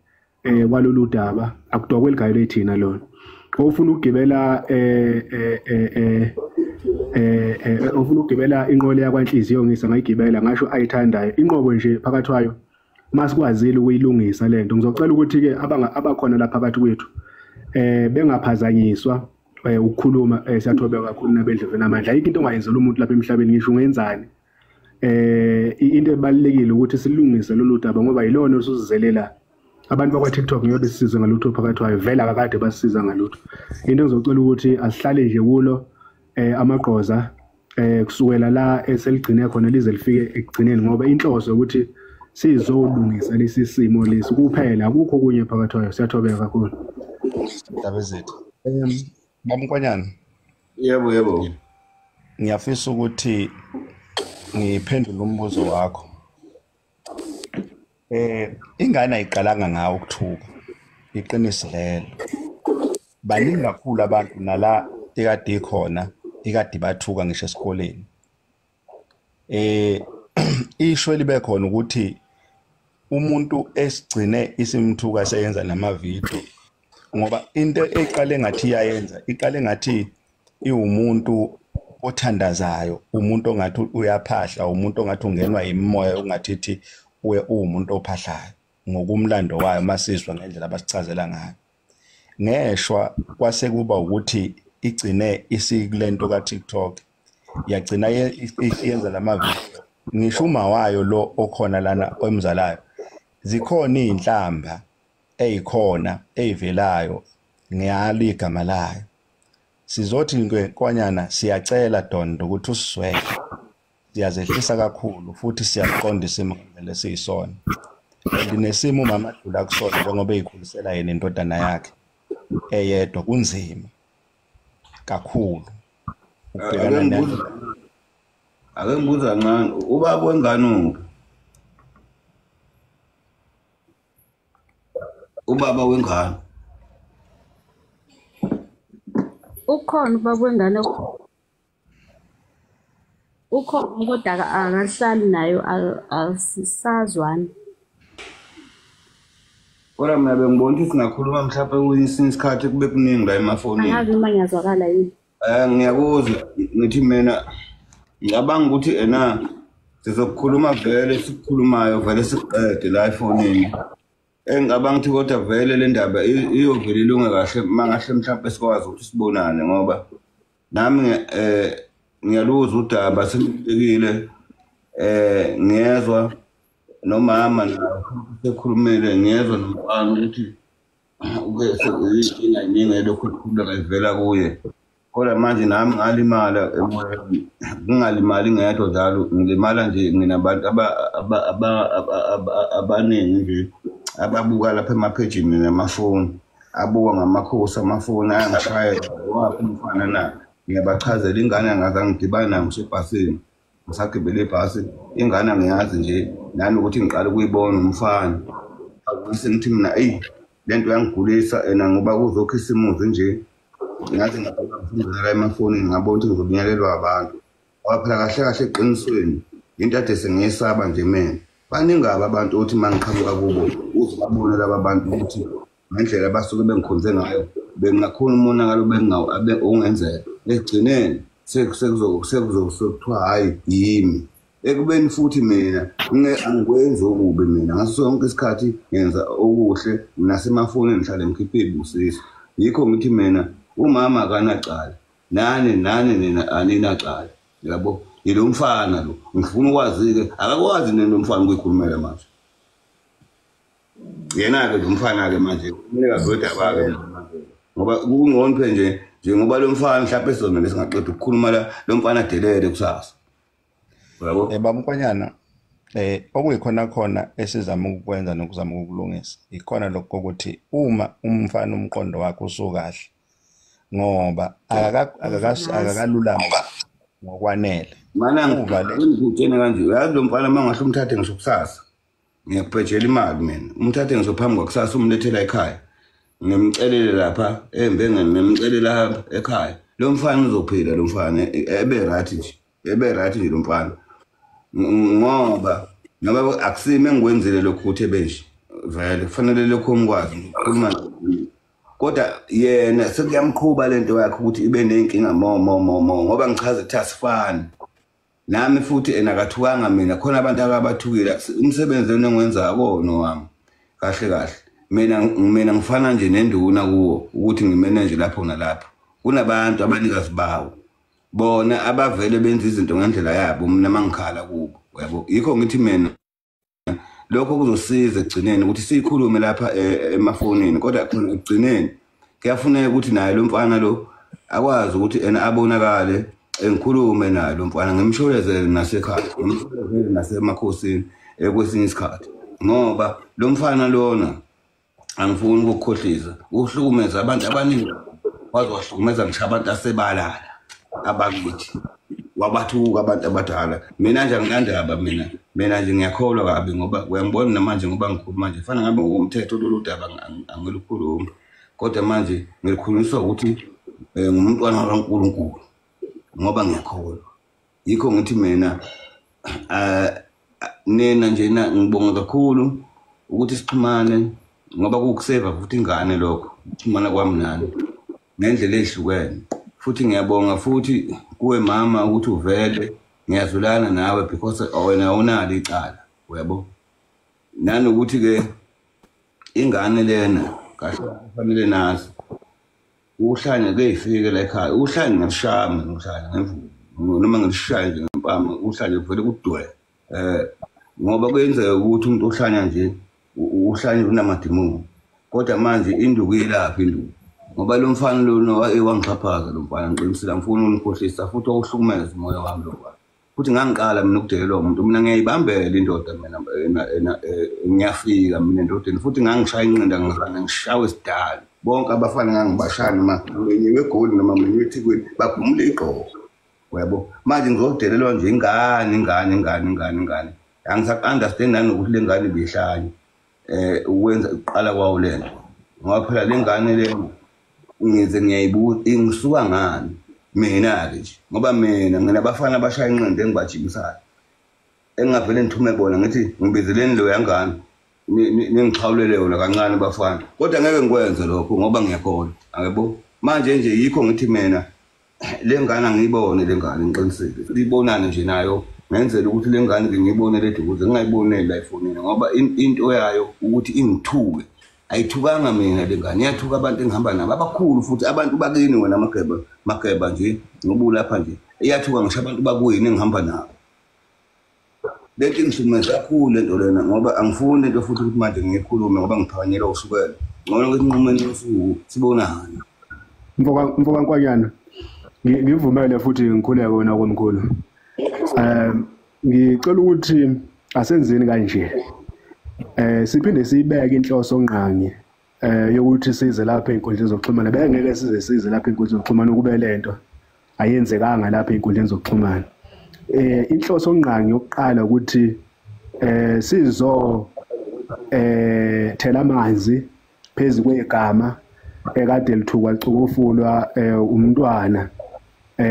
kwalolu daba akudokwe ligayelwe thina lona. Ofuna ukugibela ofuna ukugibela inqola yakwanhliziyo ngisa ngayigibela ngasho ayithandayo inqobo nje phakathi kwayo masikwazile ukuyilungisa lento. Ngizocela ukuthi ke abakhona lapha phakathi kwethu bengaphazanyiswa ukukhuluma. Siyathobeka kakhulu nabendleve namandla, ayikho into ongayenzela umuntu lapha emhlabeni ngisho ungenzani. Into ebalulekile ukuthi silungise lolu daba ngoba yilona osuzizelela. Abantu bakwa TikTok ngeke besisize ngalutho phakathi kwayo, vele akakade basisiza ngalutho. Into engizocela ukuthi asihlale nje kulo amagqoza kusukela la eseligcine khona lize lifike ekugcineni, ngoba inhloso ukuthi sizolungisa lesi simo lesi kuphela, akukho okunye phakathi kwayo. Siyathobeka kakhulu. Indaba ezethu. Bamkwanyana. Yebo yebo. Ngiyafisa ukuthi ngiphendule umbuzo wakho. Ingane ayiqalanga ngawo ukuthuka, iqiniso lelo. Baningi kakhulu abantu nala ekade ikhona ikade bathuka ngisho esikoleni. Isho libe khona ukuthi umuntu esigcine isimthuka seyenza namavidiyo, ngoba into eqale ngathi iyayenza iqale ngathi iwumuntu othandazayo, umuntu ongathi uyaphahla, umuntu ongathi ungenwa imimoya, ongathi thi uye uwumuntu ophahlayo ngokumlando wayo masizwa ngendlela abasichazela ngayo. Ngeshwa kwase kuba ukuthi igcine isikulento ka TikTok, yagcina iyenza lamavidiyo. Ngisho uma wayo lo okhona lana emzalayo, zikhona izinhlamba ezikhona ezivelayo ngiyali igama layo. Sizothi nkwanyana siyacela Dondo ukuthi usizwele, siyazehlisa kakhulu futhi siyaqonda isimo lesiyisona. Ndinesimo umama adlula kusona njengoba eyikhulisela yena indodana yakhe eyedwa, kunzima kakhulu ukubhekana nayo. Ake ngibuza kancane, ubaba wengane uphi? Ubaba wengane ukhona, ubaba wengane ukhona, kodwa akahlali nayo, asisazwani. Kodwa mina bengibona ukuthi singakhuluma mhlawumbe kwesinye isikhathi kube kuningi la emafonini. Angazi uma ngiyazwakala yini. Ngiyakuzwa. Ngithi mina ngicabanga ukuthi ena sizokukhuluma vele sikukhulumayo vele siqede la efonini. Engicabanga ukuthi kodwa vele le ndaba iyovele ilunge kahle mangahle mhlawumbe sikwazi ukuthi sibonane, ngoba nami ngiyaluzwa udaba sengibekile, ngiyezwa nomama sekhulumile, ngiyezwa nomfana ukuthi uke inkinga iningi elokhu ikhuleka ivela kuye. Kodwa manje nami ngalimala emoyeni, ngingalimali ngedwa njalo, ngilimala nje nginabantu abaningi nje ababuka lapha emaphejini namafoni, abuka ngamakhosi amafoni ayangishayela, waphi umfana na? Ngiyabachazela ingane angazange ngidibane nayo ngisebhasini, ngisagibele ibhasi, ingane angiyazi nje nani ukuthi ngiqale ukuyibona umfana. Akuse ngithi mina eyi lento yangigulisa ena ngoba kuzokho isimuzi nje, ngathi ngafundela emafonini ngabona ukuthi ngizobinyelelwa abantu. Ngoba phela kahle kahle eqinisweni into ade sengiyesaba nje mina, baningi abantu othi mangiqhamuka kubo uze babone laba bantu ukuthi ngendlela abasuke bengikhonze ngayo bengakhona umonakalo ongenzeka ekugcineni sekuzokuthiwa hhayi yimi. Ekubeni futhi mina angikwenzi okubi mina, ngaso sonke isikhathi ngenza okuhle, nasemafonini ngihlale ngikhiphe iy'busiso. Yikho ngithi mina umama akanacala, nani nani nina aninacala, yabo. Yilo mfana lo ngifuna ukwazi-ke, akakwazi nento mfana ukuyikhulumela manje. Yena-ke lo mfana-ke manje umnikazi wedaba-ke, ngoba kungcono phela nje njengoba lo mfana mhlawumbe sizomele singaqeda ukukhuluma la, lo mfana adelele kusasa. Yabo? Baba Nkwanyana, okuyikhona khona esizama ukukwenza nokuzama ukukulungisa ikhona lokho kokuthi uma umfana umqondo wakhe usukahle, ngoba akakalulami ngokwanele. Mana ngikutshena kanje, uyazi lo mfana uma ngahle umthathe ngisho kusasa, ngiyakubhejela imali mina, umthathe ngisho phambi kwakusasa umlethela ekhaya, ngimcelele lapha embengeni, ngimcelele lapha ekhaya, lo mfana uzophila, lo mfana ebe right nje, ebe right nje lo mfana. Ngoba ngoba akusimi engikwenzile lokhu ukuthi ebenje vele kufanele lokho ngikwazi ukukhuluma, kodwa yena sekuyamqhuba lento yakhe ukuthi ibe nenkinga mo mo mo mo, ngoba ngichaza ukuthi asifani nami futhi ena akathukanga mina, khona abantu abathukile umsebenzi engiwenza akona wami kahle kahle. Mina ngifana nje nenduna kuwo ukuthi ngimanage lapho nalapho, kunabantu abanikazi bawo bona abavele benza izinto ngendlela yabo, mina mangikhala kubo, yabo. Yikho ngithi mina lokho kuzosiza ekugcineni ukuthi sikhulume lapha emafonini, kodwa khona ekugcineni kuyafuneka ukuthi naye lo mfana lo akwazi ukuthi ena abonakale, engikhulume naye lo mfana, ngimsholezele nasekhaya, ngimsholezele nasemakhosini kwesinye isikhathi, ngoba lo mfana lona angifuni ukukhohlisa, uhlukumeza abantu abaningi, waze wahlukumeza ngisho abantu asebalala abakithi, wabathuka abantu abadala. Mina nje anginandaba, mina nje ngiyakholwa kabi, ngoba uyangibona namanje ngoba ngikhuluma nje fana ngabe ngokomthetho lolu daba angilukhulumi, kodwa manje ngilikhulunyiswa ukuthi Ngumntwana kaNkulunkulu ngoba ngiyakholwa. Yikho ngithi mina nina nje ngibonga kakhulu ukuthi sixhumane ngoba kukuseva futhi ingane lokho ukuxhumana kwami nani ngendlela ehlukene. Futhi ngiyabonga futhi kuwe mama ukuthi uvele, ngiyazulana nawe because wena awunalo icala, uyabo. Nanokuthi ke ingane lena kahle kufanele nazi uhlanya kuyifike la ekhaya, uhlanya ngishaya mina, uhlanya ngemvubu noma ngishaya nje ngempama, uhlanya kuvele kudwe. Ngoba kuyenzeka ukuthi umuntu ohlanya nje uhlanya unamadimoni, kodwa manje induku iyelapha induku. Ngoba lo mfana lona wangixhaphaza lo mfana, ngiqinisile angifuni unikhohlisa futhi wawuhlukumeza umoya wami lo mfana. Futhi ngangiqala mina ukudelelwa umuntu, mina ngiyayibambela indoda mina, ngiyafika mina endodeni futhi ngangishaya inqinda ngizana ngishawe isidalo. Bonke abafana ngangibashaya noma ngenye weGoli noma ngenye eThekwini bagumule igqoko, uyabo. Manje ngizodelelwa nje ingane ingane ingane ingane ingane, angisa-understand nanokuthi le ngane ibihlanye ukwenza ukuqala kwawo le nto, ngoba phela le ngane le ngize ngiyayibuza ingisuka ngani mina-ke nje, ngoba mina nginabafana abashaya inqindi engibajimisayo engingavele ngithume bona ngithi ngibizeleni loya ngane ningixhawulele yona kancane bafana, kodwa ngeke ngikwenze lokho ngoba ngiyakholwa, yabo. Manje nje yikho ngithi mina le ngane angiyibone le ngane, ngiqinisile sibonane nje nayo ngenzela ukuthi le ngane ngiyibone le duze, ngingayiboneli la efonini, ngoba into yayo ukuthi ingithuke ayithukanga mina le ngane, iyathuka abantu engihamba nabo abakhulu futhi abantu bakini wena mageba mageba nje ngoba ulapha nje, iyathuka ngisho abantu bakuyini engihamba nabo. Lento ingihlukumeza kakhulu lento lena, ngoba angifuni lento futhi ukuthi manje ngiyikhulume ngoba ngiphakanyelwa usukela. Ngcono ukuthi nginqumeni usuku sibonane. Mfoka Nkwanyana, ngivumele futhi ngikhuleke wena komkhulu. Ngicela ukuthi asenzeni kanje. Siphinde siyibeke inhloso ngqangi yokuthi size lapha ey'nkundleni zokuxhumana. Bengeke size size lapha ey'nkundleni zokuxhumana ukube lento ayenzekanga lapha ey'nkundleni zokuxhumana. Inhloso ngqangi yokuqala ukuthi sizo thela amanzi phezu kwegama ekade lithukwa licukufulwa umntwana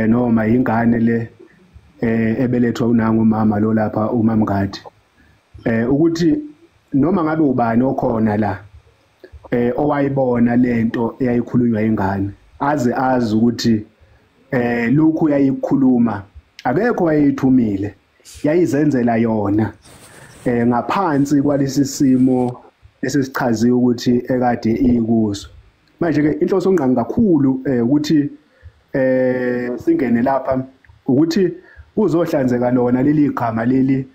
noma ingane le ebelethwa unangu umama lo lapha uMamngadi, ukuthi noma ngabe ubani okhona la owayibona lento eyayikhulunywa ingane aze azi ukuthi lokhu yayikhuluma akekho wayeyithumile, yayizenzela yona ngaphansi kwalesi simo esesichaziwe ukuthi ekade ikuso. Manje ke inhloso ngqangi kakhulu ukuthi singene lapha ukuthi kuzohlanzeka lona leli gama leli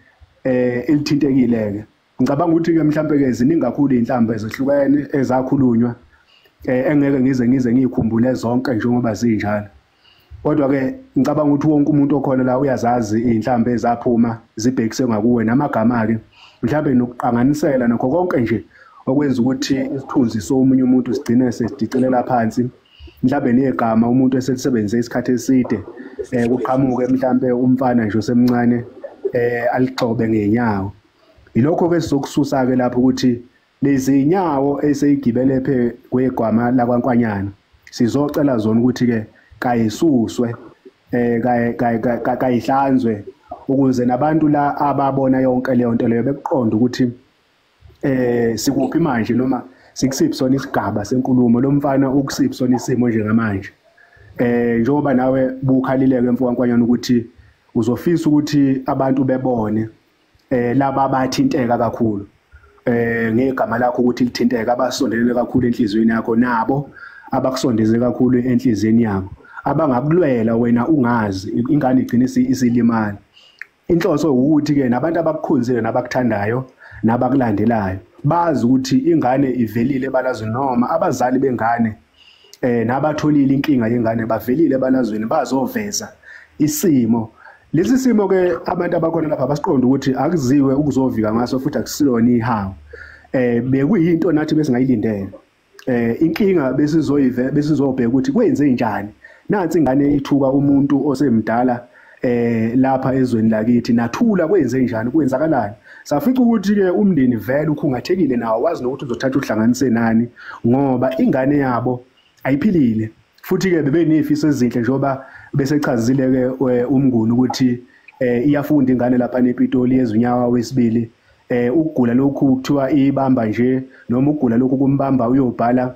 elithintekile ke. Ngicabanga ukuthi ke mhlambe ke ziningi kakhulu inhlamba ezehlukene ezakhulunywa engeke ngize ngiyikhumbule zonke njengoba zinjalo. Kodwa ke ngicabanga ukuthi wonke umuntu okhona la uyazazi inhlamba ezaphuma zibhekise ngakuwe namagama ke mhlambe nokuqanganisela nakho konke nje okwenza ukuthi isithunzi somunye umuntu sigcine sesidicelela phansi, mhlambe negama umuntu eselisebenzise isikhathi eside kuqhamuke mhlambe umfana nje osemncane alixobe ngenyawo. Yilokho ke sizokususa ke lapho ukuthi lezi inyawo eseyigibele phe kwegama lakwaNkwanyana sizocela zona ukuthi ke kayisuswe kayihlanzwe ukuze nabantu la ababona yonke leyo nto leyo bekuqonda ukuthi sikuphi manje noma sikusiphi sona isigaba senkulumo lo mfana ukusiphi sona isimo njengamanje. Njengoba nawe bukhalileke mfo kaNkwanyana ukuthi uzofisa ukuthi abantu bebone laba abathinteka kakhulu ngegama lakho ukuthi lithinteka, abasondelele kakhulu enhliziyweni yakho nabo abakusondeze kakhulu enhliziyweni yakho, abangakulwela wena ungazi, ingane igcine isilimala. Inhloso ukuthi ke nabantu abakukhonzile nabakuthandayo nabakulandelayo bazi ukuthi ingane ivelile ebalazweni, noma abazali bengane nabatholile inkinga yengane bavelile ebalazweni bazoveza isimo. Lesi simo ke abantu abakhona lapha basiqonda ukuthi akuziwe ukuzovika ngaso futhi akusilona ihawu. Bekuyinto nathi besingayilindele. Inkinga besizoyive besizobheka ukuthi kwenze njani. Nansi ingane ithuka umuntu osemdala lapha ezweni lakithi, nathula kwenze njani, kwenzakalani. Safica ukuthi ke umndeni vele ukhungathekile nawo, wazi nokuthi uzothatha uhlanganise nani ngoba ingane yabo ayiphilile. Futhi ke bebenezifiso ezinhle njengoba besechazile ke uMnguni ukuthi iyafunda ingane lapha nePitoli yezunyaka wesibili. Ukugula lokhu kuthiwa ibamba nje noma ukugula lokhu kumbamba uyobhala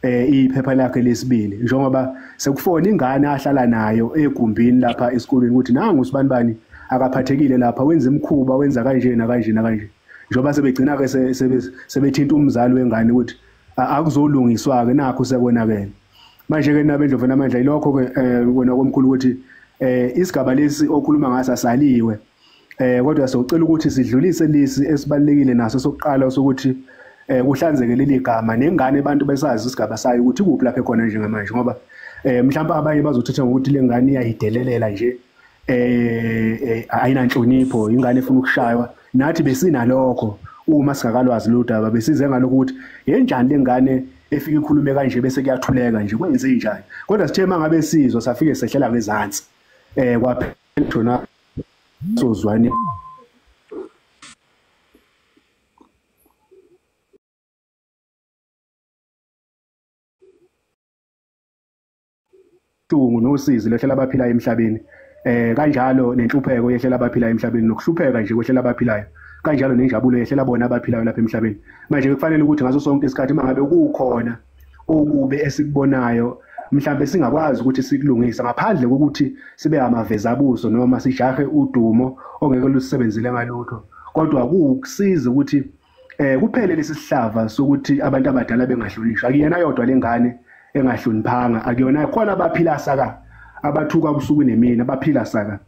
iphepha lakhe lesibili, njengoba sekufona ingane ahlala nayo egumbini lapha esikolweni ukuthi nangu sibanibani akaphathekile lapha, wenza imkhuba, wenza kanje nakanje nakanje. Njengoba sebegcina ke sebethinta umzali wengane ukuthi akuzolungiswa ke nakho sekonakele. Manje ke nabendlovu namandla ilokho ke wena komkhulu ukuthi isigaba lesi okhuluma ngaso asaliwe, kodwa socela ukuthi sidlulise lesi esibalekile naso sokuqala sokuthi kuhlanzeke leli gama nengane abantu besazi isigaba sayo ukuthi kuphi lapha ekhona njengamanje, ngoba mhlawumbe abanye bazothatha ngokuthi lengane iyayidelelela nje, ayinanhlonipho, ingane efuna ukushaywa. Nathi besinalokho uma singakalwazi lo daba, besize ngalokho ukuthi yenjani lengane efika ikhulume kanje bese kuyathuleka nje, kwenze njani. Kodwa sithe mangabe sizwa safike sehlela ngezansi kwaphela thona sozwane. Tungu nosizi lehlela abaphilayo emhlabeni, kanjalo nenhlupheko yehlela abaphilayo emhlabeni, nokuhlupheka nje kwehlela abaphilayo, kanjalo nenjabulo yehlela bona abaphilayo lapha emhlabeni. Manje kufanele ukuthi ngaso sonke isikhathi mangabe kukhona okube esikubonayo mhlambe singakwazi ukuthi sikulungise ngaphandle kokuthi sibe amavezabuso noma sijahe udumo ongeke lusebenzele ngalutho, kodwa kuwukusiza ukuthi kuphele lesi sihlava sokuthi abantu abadala bengahlonishwa. Akuyena yodwa lengane engahloniphanga, akuyona, khona abaphila saka, abathuka ubusuku nemini, abaphila saka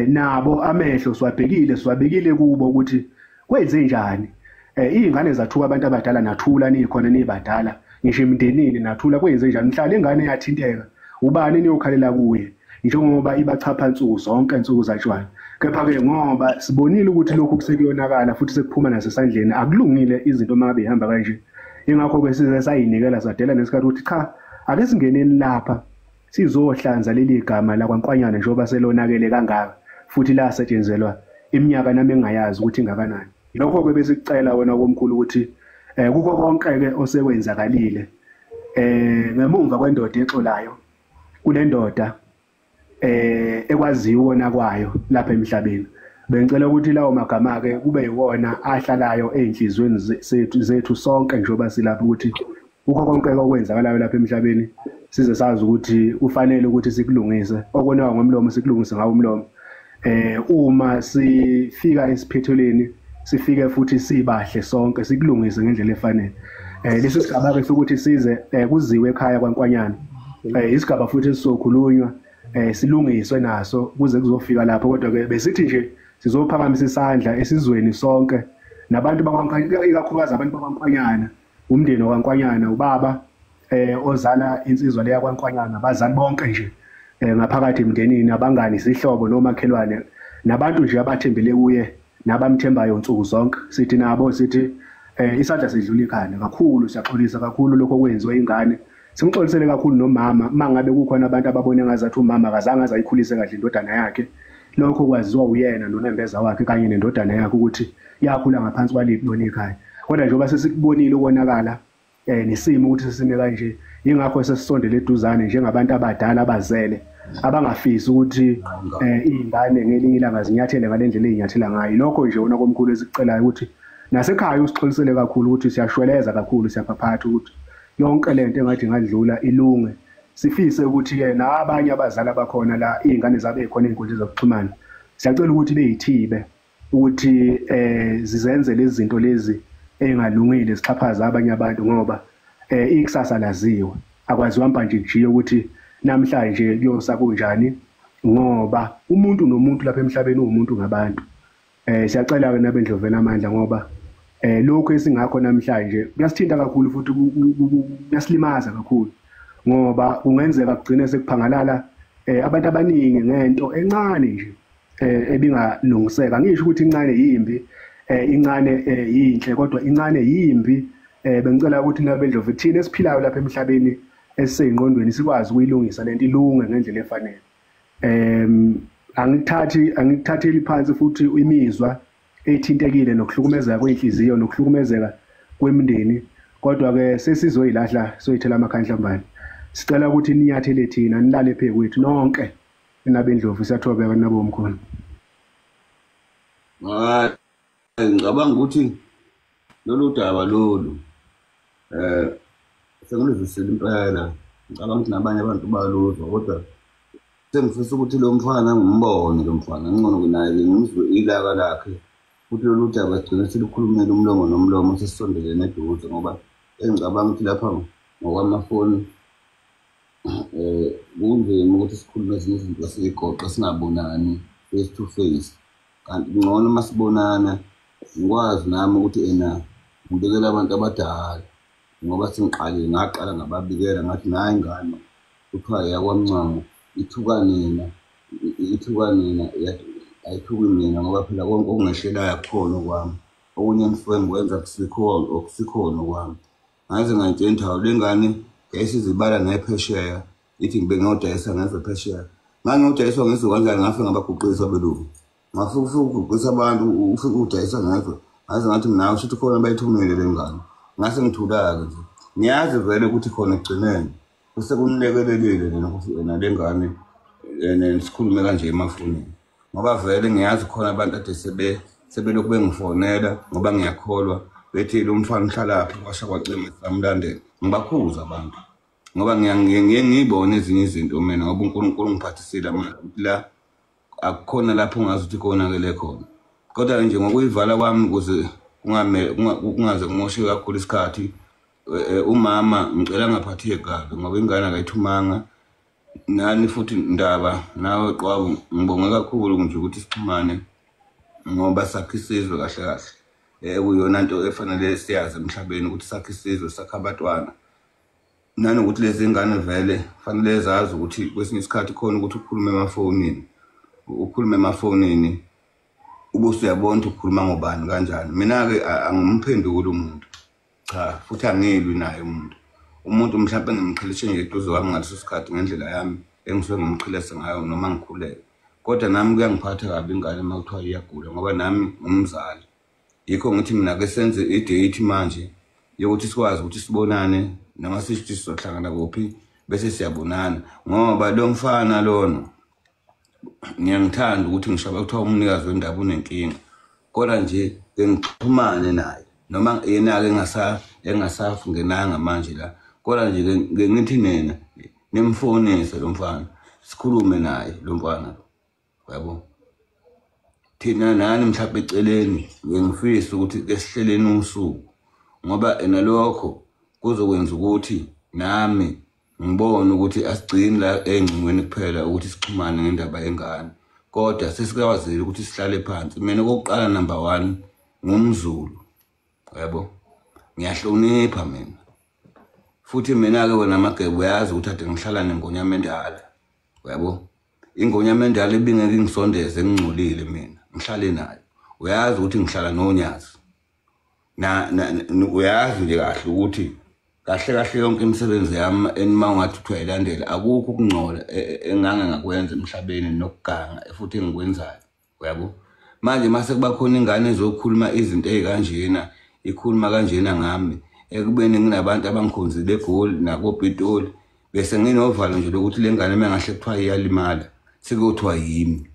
nabo amehlo siwabhekile, siwabekile kubo ukuthi kwenze njani. Izingane zathuka abantu abadala, nathula nikhona nibadala, ngisho emndenini nathula, kwenze njani. Mhla lengane yathinteka ubani niyokhalela kuye, njengoba ibachapha insuku zonke insuku zatshwala. Kepha ke ngoba sibonile ukuthi lokhu kusekuyonakala futhi sekuphuma nasesandleni, akulungile izinto mangabe ihamba kanje. Ingakho ke size sayinikela sadela nesikhathi ukuthi cha, ake singeneni lapha sizohlanza leli gama lakwaNkwanyana njengoba selonakele kangaka futhi lasetshenzelwa iminyaka nami engayazi ukuthi ingakanani. Lokho ke besicela wena komkhulu ukuthi kukho konke ke osekwenzakalile ngemuva kwendoda exolayo, kunendoda ekwaziyo ukona kwayo lapha emhlabeni. Bengicela ukuthi lawo magama ke kube yiwona ahlalayo ezinhlizweni zethu sonke njengoba silapha, ukuthi kukho konke okwenzakalayo lapha emhlabeni size sazi ukuthi kufanele ukuthi sikulungise, okonayo ngomlomo sikulungise ngawo umlomo. Uma sifika esiphethelweni sifike futhi sibahle sonke sikulungise ngendlela efanele. Lesi sigaba ke sokuthi size kuziwe ekhaya kwaNkwanyana, isigaba futhi esizokhulunywa silungiswe naso kuze kuzofika lapho. Kodwa ke besithi nje sizophakamisa isandla esizweni sonke nabantu bakwaNkwanyana, ikakhulukazi abantu bakwaNkwanyana, umndeni wakwaNkwanyana, ubaba ozala insizwa leya kwaNkwanyana, abazali bonke nje ngaphakathi emndenini, abangani, isihlobo nomakhelwane, nabantu nje abathembele kuye nabamthembayo nsuku zonke. Sithi nabo sithi isandla sidlula ikhanda kakhulu, siyaxolisa kakhulu lokho okwenziwe ingane. Simxolisele kakhulu nomama mangabe kukhona abantu ababone ngazathi umama akazange azayikhulise kahle indodana yakhe. Lokho kwaziwa uyena nonembeza wakhe kanye nendodana yakhe ukuthi yakhula ngaphansi kwaliphi lona ikhaya. Kodwa njengoba sesikubonile ukonakala nesimo ukuthi sesime kanje, ingakho sesisondele eduzane njengabantu abadala abazele abangafisi ukuthi izingane ngelinye ilanga zinyathele ngalendlela ezinyathela ngayo. Lokho nje wona komkhulu esikucelayo ukuthi nasekhaya usixolisele kakhulu ukuthi siyashweleza kakhulu, siyaphaphatha ukuthi yonke lento engathi ngadlula ilunge. Sifise ukuthi ke nabanye abazali abakhona la izingane zabe khona ezinkundleni zokuxhumana, siyacela ukuthi beyithibe ukuthi zizenze lezi zinto lezi engalungile zixhaphaza abanye abantu, ngoba ikusasa laziwa, akwaziwa manje nje ukuthi namhlanje kuyosa kunjani, ngoba umuntu nomuntu lapha emhlabeni uwumuntu ngabantu. Siyacela ke nabendlovela amandla, ngoba lokho esingakho namhlanje kuyasithinta kakhulu futhi kuyasilimaza kakhulu, ngoba kungenzeka kugcine sekuphangalala abantu abaningi ngento encane nje ebingalungiseka. Ngisho ukuthi incane yimbi, incane yinhle, kodwa incane yimbi. Bengicela ukuthi nabendlovu thina esiphilayo lapha emhlabeni esiseyingqondweni sikwazi ukuyilungisa lento ilunge ngendlela efanele. Angikuthatheli phansi futhi imizwa ethintekile nokuhlukumezeka kwenhliziyo nokuhlukumezeka kwemindeni, kodwa ke sesizoyilahla soyithela amakhandlambane. Sicela ukuthi ninyathele thina nilale phe kwethu nonke nabendlovu. Siyathobeka nabo mkhulu. Hayi, ngicabanga ukuthi lolu daba lolu sengiluzwisile impela. Ngicabanga ukuthi nabanye abantu baluzwa, kodwa sengifisa ukuthi lo mfana ngimbone, lo mfana ngcono kunaye ngimzwe ilaka lakhe, futhi lolu daba sigcine silukhulumela umlomo nomlomo, sesisondelene eduze, ngoba engicabanga ukuthi lapha ngokwamafoni kunzima ukuthi sikhulume ezinye izinto siyigoqe singabonani face to face. Kanti ngcono uma sibonana ngikwazi nami ukuthi ena ngibikele abantu abadala, ngoba sengiqalile ngaqala ngababikela ngathi nayi ingane kuthiwa yakwaMncwango ithuka nina, ithuka nina, ayithuki mina, ngoba phela konke okungehlelayo akukhona okwami, okunye engisuke ngikwenza akusikhona okwami. Ngaze ngayitshela ukuthi hawu, le ngane yayisizibala nephesheya, ithi ngibe ngiyodayisa ngezwe phesheya. Ngangiyodayiswa ngezwe kanjani? Ngafike ngabaguqisa abelungu, ngafike ufike uguqisa abantu, ufike udayisa ngezwe. Ngaze ngathi mina kusho ukuthi khona bayithumele le ngane. Ngase ngithula-ke nje, ngiyazi vele ukuthi khona ekugcineni kusekunilekelelile nina ukuthi wena le ngane sikhulume kanje emafonini, ngoba vele ngiyazi khona abantu ade sebelokhu bengifonela, ngoba ngiyakholwa bethi lo mfana uhlalaphi, kwasha kwacima samlandela. Ngibakhuza abantu ngoba ngiye ngiyibone ezinye izinto mina, ngoba uNkulunkulu ungiphathisile manje ukuthi la akukhona lapho ungazi ukuthi konakele khona. Kodwa nje ngokuyivala kwami ukuze kungaze kumosheke kakhulu isikhathi, umama ngicela angaphatheki kabi ngoba ingane akayithumanga. Nani futhi ndaba nawe Qwabu, ngibonge kakhulu nje ukuthi sixhumane, ngoba sakhe isizwe kahle kahle, kuyona nto efanele siyazi emhlabeni ukuthi sakhe isizwe, sakhe abantwana, nanokuthi lezi ngane vele fanele zazi ukuthi kwesinye isikhathi khona ukuthi ukhulume emafonini, ukhulume emafonini ubuse uyabona ukuthi ukhuluma ngobani kanjani. Mina-ke angimphenduli umuntu, cha, futhi angilwi naye umuntu. Umuntu mhlawumbe ngimqhelishe nje eduze kwami ngaleso sikhathi ngendlela yami engisuke ngimqhelise ngayo noma ngikhuleke, kodwa nami kuyangiphatha kabi ingane uma kuthiwa iyagula, ngoba nami ngumzali. Yikho ngithi mina ke senze i-date manje yokuthi sikwazi ukuthi sibonane, noma sisho ukuthi sizohlangana kuphi bese siyabonana, ngoba lo mfana lona ngiyangithanda ukuthi ngisho kuthiwa umnikazi wendaba unenkinga, kodwa nje ngixhumane naye noma yena-ke engasafungenanga manje la, kodwa nje ngithi nina nimfonise lo mfana, sikhulume naye lo mfana, yabo. Thina nani mhlawumbe eceleni ngifisa ukuthi ke sihleleni usuku, ngoba nalokho kuzokwenza ukuthi nami ngibone ukuthi asigcini la engcingweni kuphela ukuthi sixhumane ngendaba yengane, kodwa sesikwazile ukuthi sihlale phansi. Mina okokuqala number 1 ngumZulu, yabo, ngiyahlonipha mina, futhi mina-ke wena Magebe uyazi ukuthi ade ngihlala nengonyama endala, yabo. Ingonyama endala ibingeke ingisondeze ngingcolile mina, ngihlale nayo. Uyazi ukuthi ngihlala nonyazi, uyazi nje kahle ukuthi kahle kahle yonke imisebenzi yami enima ungathi kuthiwa ilandela, akukho ukungcola engange ngakwenza emhlabeni nokuganga futhi engikwenzayo, uyabo. Manje mase kuba khona ingane ezokhuluma izinto ey'kanjena, ikhuluma kanjena ngami, ekubeni nginabantu abangikhonzile eGoli nakoPitoli, bese nginovalo nje lokuthi le ngane uma ngahle kuthiwa iyalimala sekuyothiwa yimi,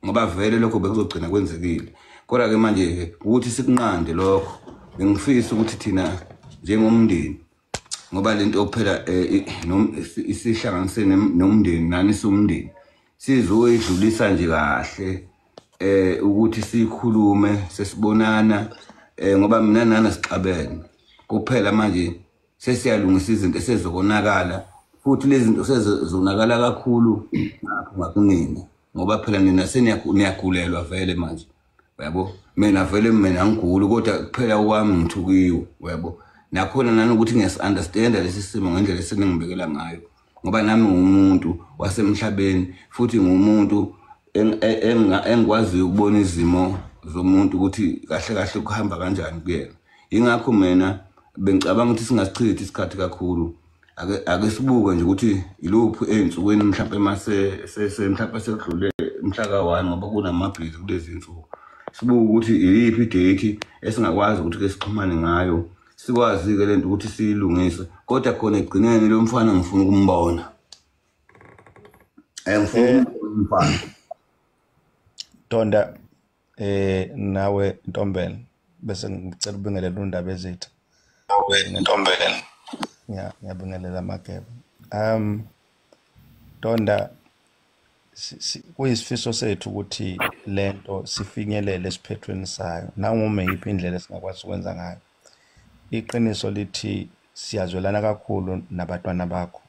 ngoba vele lokho bekuzogcina kwenzekile. Kodwa-ke manje ukuthi sikunqande lokho, bengifisa ukuthi thina njengomndeni, ngoba lento phela isihlanganise nomndeni nani siwumndeni, sizoyidlulisa nje kahle ukuthi sikhulume sesibonana, ngoba mina nana sixabene kuphela. Manje sesiyalungisa izinto esezokonakala, futhi lezi zinto sezonakala kakhulu ngapho ngakunina, ngoba phela nina seniyagulelwa vele manje, uyabo. Mina vele mina angiguli, kodwa kuphela kwami ngithukiwe, uyabo. Nakhona nanokuthi ngiyasi-understanda lesi simo ngendlela eseningibekela ngayo, ngoba nami ngumuntu wasemhlabeni, futhi ngumuntu engikwaziyo ukubona izimo zomuntu ukuthi kahle kahle kuhamba kanjani kuyena. Yingakho mina bengicabanga ukuthi singasichithi isikhathi kakhulu, ake sibuke nje ukuthi iluphi ey'nsukwini mhlawumpe mhlawumpe sekudlule mhla ka-1, ngoba kunamabhizi kulezi nsuku, sibuke ukuthi iyiphi idate esingakwazi ukuthi ke sixhumane ngayo, Sikwazi-ke lento ukuthi siyilungise, kodwa khona ekugcineni lo mfana ngifuna ukumbona. Ngifuna ukumbona umfana. Donda nawe Ntombela, bese ngicela ubingelele undaba ezethu. Nawe Ntombela. Ngiyabingelela Mageba. Donda, kuyisifiso sethu ukuthi lento sifinyelele esiphethweni sayo nangoma yiphi indlela esingakwazi ukwenza ngayo. Iqiniso lithi siyazwelana kakhulu nabatwana bakho,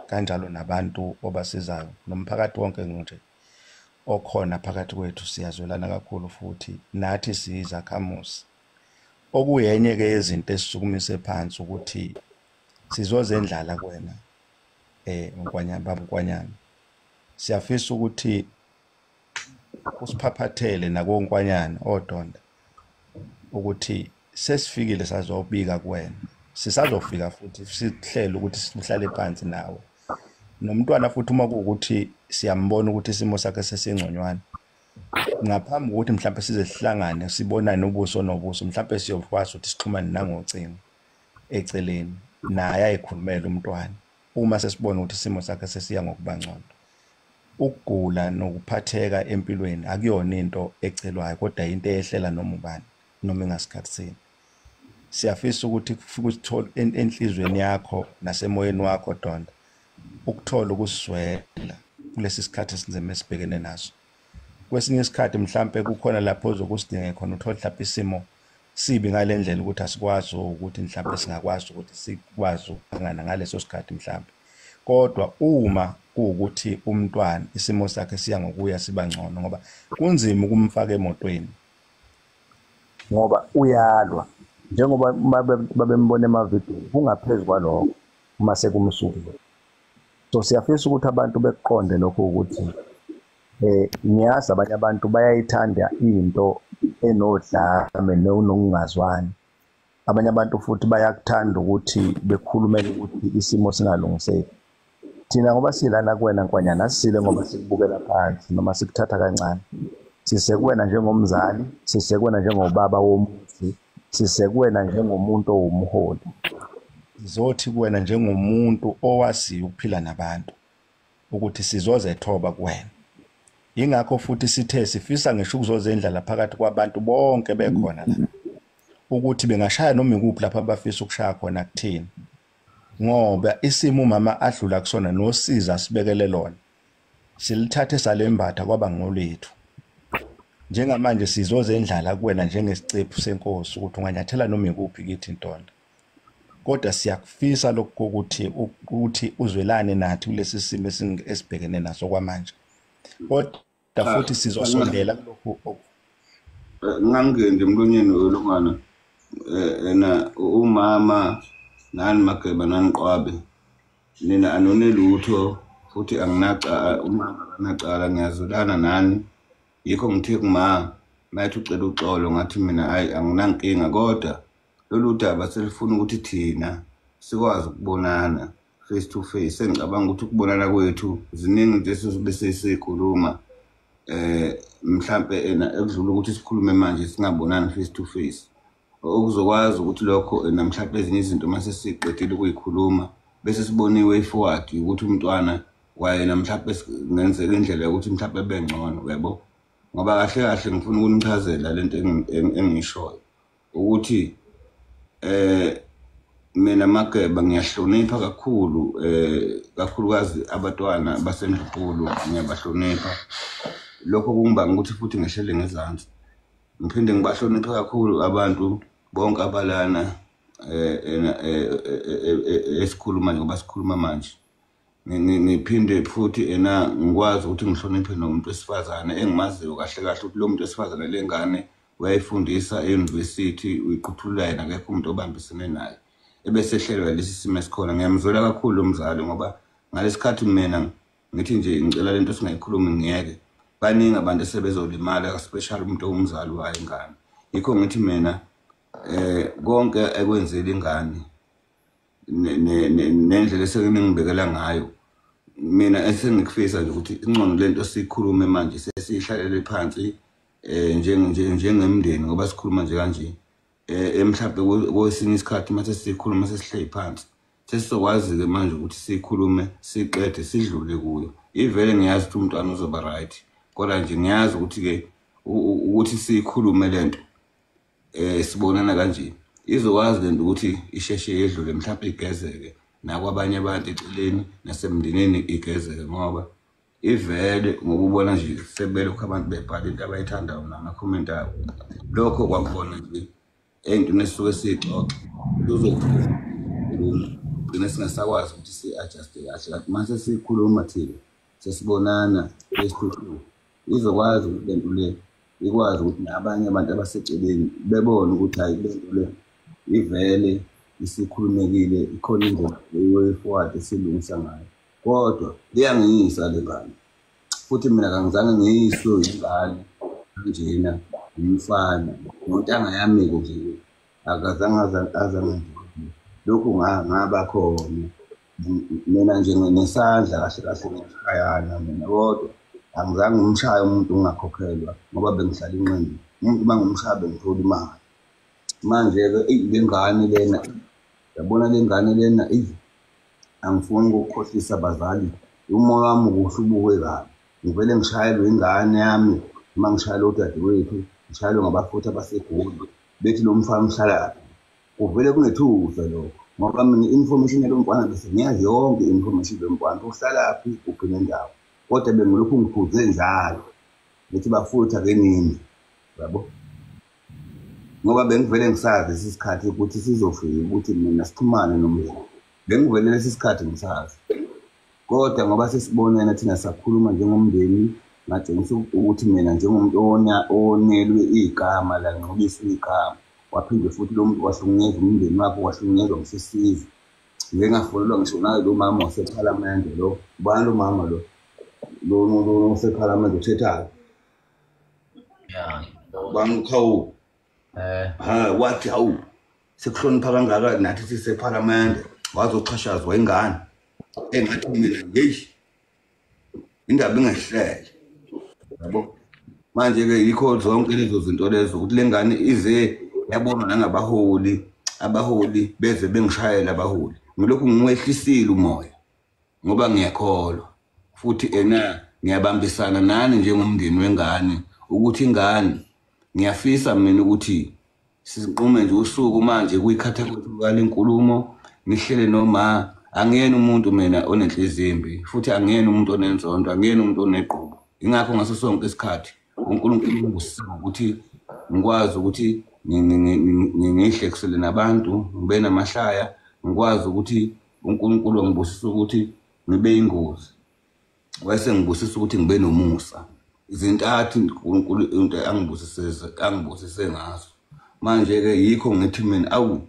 kanjalo nabantu obasizayo nomphakathi wonke nje okhona phakathi kwethu, siyazwelana kakhulu futhi nathi siyizakhamuzi. Okuyenye ke yezinto esisukumise phansi ukuthi sizozendlala kuwena Nkwanyana, baba Nkwanyana. Siyafisa ukuthi usiphaphathele nakoNkwanyana oDonda ukuthi sesifikile sazobika kuwena, sisazofika futhi sihlele ukuthi sihlale phansi nawe nomntwana futhi, uma kuwukuthi siyambona ukuthi isimo sakhe sesingconywana, ngaphambi kokuthi mhlawumbe size sihlangane sibonane ubuso nobuso, mhlawumbe siyokwazi ukuthi sixhumane nangocingo eceleni naye ayikhulumele umntwana uma sesibona ukuthi isimo sakhe sesiya ngokuba ngcono. Ukugula nokuphatheka empilweni akuyona into ecelwayo, kodwa into eyehlela noma ubani noma ingasikhathi sini. Siyafisa ukuthi kufike usithole enhlizweni yakho nasemoyeni wakho Donda, ukuthola ukusizwela kulesi sikhathi esinzima esibhekene naso. Kwesinye isikhathi mhlambe kukhona lapho ozokusidinga khona, uthole mhlawumbe isimo sibi ngale ndlela ukuthi asikwazi ukuthi mhlambe singakwazi ukuthi sikwazi ukuhlangana ngaleso sikhathi mhlambe. Kodwa uma kuwukuthi umntwana isimo sakhe siya ngokuya siba ngcono, ngoba kunzima ukumfaka emotweni ngoba uyalwa, njengoba babembona emavidiyweni, kungaphezu kwalokho uma sekumsukile. So siyafisa ukuthi abantu bekuqonde lokho ukuthi ngiyazi abanye abantu bayayithanda into enodlame nokungazwani. Abanye abantu futhi bayakuthanda ukuthi bekhulumele ukuthi isimo singalungiseki. Thina ngoba silana kuwena Nkwanyana, asisile ngoba sikubukela phansi noma sikuthatha kancane. Sisekuwena njengomzali, sisekuwena njengobaba womuzi, sisekuwena njengomuntu owumholi. Sizothi kuwena njengomuntu owaziyo ukuphila nabantu ukuthi sizozethoba kuwena. Ingakho futhi sithe sifisa ngisho ukuzozendlala phakathi kwabantu bonke bekhona la, ukuthi bengashaya noma ikuphi lapha abafisa ukushaya khona kuthina, ngoba isimo umama adlula kusona nosiza sibekele lona silithathe salembatha kwaba ngolethu. Njengamanje sizozendlala kuwena njengesicephu senkosi ukuthi unganyathela noma ikuphi kithi Ntonda, kodwa siyakufisa lokho ukuthi uzwelane nathi kulesi simo esibhekene naso kwamanje. Kodwa futhi sizosondela kulokhu. Ngangeni emlonyeni welungana ena umama nani Mageba nani Qwabe, nina anonelutho futhi anginacala, umama akanacala, ngiyazwelana nani. Yikho ngithe kuma mayithi ucela uxolo, ngathi mina hayi anginankinga, kodwa lolu daba selifuna ukuthi thina sikwazi ukubonana face to face. Sengicabanga ukuthi ukubonana kwethu ziningi into esizobe sesikhuluma mhlambe ena ekudlula ukuthi sikhulume manje singabonani face to face, okuzokwazi ukuthi lokho ena mhlambe ezinye izinto mase siqedile ukuyikhuluma bese sibona i-way forward ukuthi umntwana wayena mhlambe ngenzeka indlela yokuthi mhlambe bengcono, uyabo. Ngoba kahle kahle ngifuna ukunichazela lento engishoyo ukuthi mina Mageba ngiyahlonipha kakhulu, kakhulukazi abantwana baseNdlunkulu ngiyabahlonipha. Lokho kungibanga ukuthi futhi ngehlele ngezansi. Ngiphinde ngibahloniphe kakhulu abantu bonke abalana esikhuluma njengoba sikhuluma manje. Ngiphinde futhi ena ngikwazi ukuthi ngihloniphe nomuntu wesifazane engimaziyo kahle kahle ukuthi lo muntu wesifazane lengane uyayifundisa e-university, uyiquthulula yena, akekho umuntu obambisene naye. Ebese ehlelwa lesi simo esikhona. Ngiyamzwela kakhulu lo mzali ngoba ngalesikhathi mina ngithi nje ngicela lento singayikhulumi ngiyeke, baningi abantu esebezolimala, especially umuntu owumzali wayo ingane. Yikho ngithi mina konke ekwenzela ingane nendlela eseningibekela ngayo, mina esengikufisa nje ukuthi ingcono lento sikhulume manje sesihlalele phansi njengemndeni, ngoba sikhuluma nje kanje Mhlawumbe kwesinye isikhathi mase sikhuluma sesihleli phansi sesizokwazi-ke manje ukuthi sikhulume siqede sidlule kuyo. Ivele ngiyazi ukuthi umntwana uzoba right, kodwa nje ngiyazi ukuthi-ke ukuthi sikhulume lento sibonana kanje izokwazi lento ukuthi isheshe yedlule, mhlawumbe igezeke nakwabanye abantu eceleni nasemndenini igezeke, ngoba ivele ngokubona nje sebelokhu abantu bebhala into abayithandayo namakhomenti abo. Lokho kwakhona nje entweni esisuke siyixoxa kuzokhuluma gcine singasakwazi ukuthi si-adjuste kahle, kanti mase sikhuluma thina sesibonana face to face izokwazi ukuthi lento le ikwazi ukuthi nabanye abantu abaseceleni bebone ukuthi hayi lento le ivele isikhulumekile, ikhona indlela way forward esilungisa ngayo. Kodwa liyangiyisa le ngane, futhi mina kangizange ngiyiswe ingane kanjena umfana nontanga yami-ke nje akazange azange lokhu ngaba khona mina nje nesandla kahle kahle ngishayana mina, kodwa angizange ngimshaye umuntu ongakhokhelwa ngoba bengihlala inqindi umuntu uma ngimshaya bengithola imali. Manje-ke eyi le ngane lena, yabona le ngane lena, eyi angifuni ukukhohlisa abazali, umoya wami ukuhlubuke kabi, ngivele ngishayelwe ingane yami uma ngishayelwe udadewethu, ngishayelwe ngabafuthi abaseGoli bethi lo mfana uhlalaphi. Kuvele kungethusa lokho ngoba mina i-information yalo mfana bese ngiyazi yonke i-information lo mfana uhlalaphi kuphi nendawo, kodwa bengilokhu ngiphuze njalo ngithi bafutha ke nini, yabo, ngoba bengivele ngisazi lesi sikhathi ukuthi sizofika ukuthi mina sixhumane nomndeni, bengivele lesi sikhathi ngisazi, kodwa ngoba sesibonene thina sakhuluma njengomndeni ngatshengisa ukuthi mina njengomuntu owonelwe igama langqobiswa igama, waphinde futhi lo muntu wahlukunyezwa umndeni wakhe, wahlukunyezwa ngisisize ngike ngafonelwa ngisho naye lo mama wasephalamende lo, ubani lo mama lo lo osephalamende othethayo, ubani uKhawu, ha wathi hawu sekuhlonipha kangaka nathi sisephalamende, wazoxhashazwa ingane engathi mina yeyi indaba ingehlele, yabo. Manje-ke yikho zonke lezo zinto lezo ukuthi le ngane ize yabonwa nangabaholi, abaholi beze bengishayela abaholi, ngilokhu ngiwehlisile umoya ngoba ngiyakholwa futhi ena ngiyabambisana nani njengomndeni wengane ukuthi ingane ngiyafisa mina ukuthi sinqume nje usuku manje kuyikhatha kwethu lenkulumo, ngihlele noma angiyena umuntu mina onenhliziyo embi, futhi angiyena umuntu onenzondo, angiyena umuntu onegqubu. Ingakho ngaso sonke isikhathi uNkulunkulu ungisiza ukuthi ngikwazi ukuthi ngihlekisele nabantu, ngibe namahlaya, ngikwazi ukuthi uNkulunkulu angibusise ukuthi ngibe ingozi, wase ngibusisa ukuthi ngibe nomusa. Izintathu uNkulunkulu into angibusise ngazo. Manje-ke yikho ngithi mina awu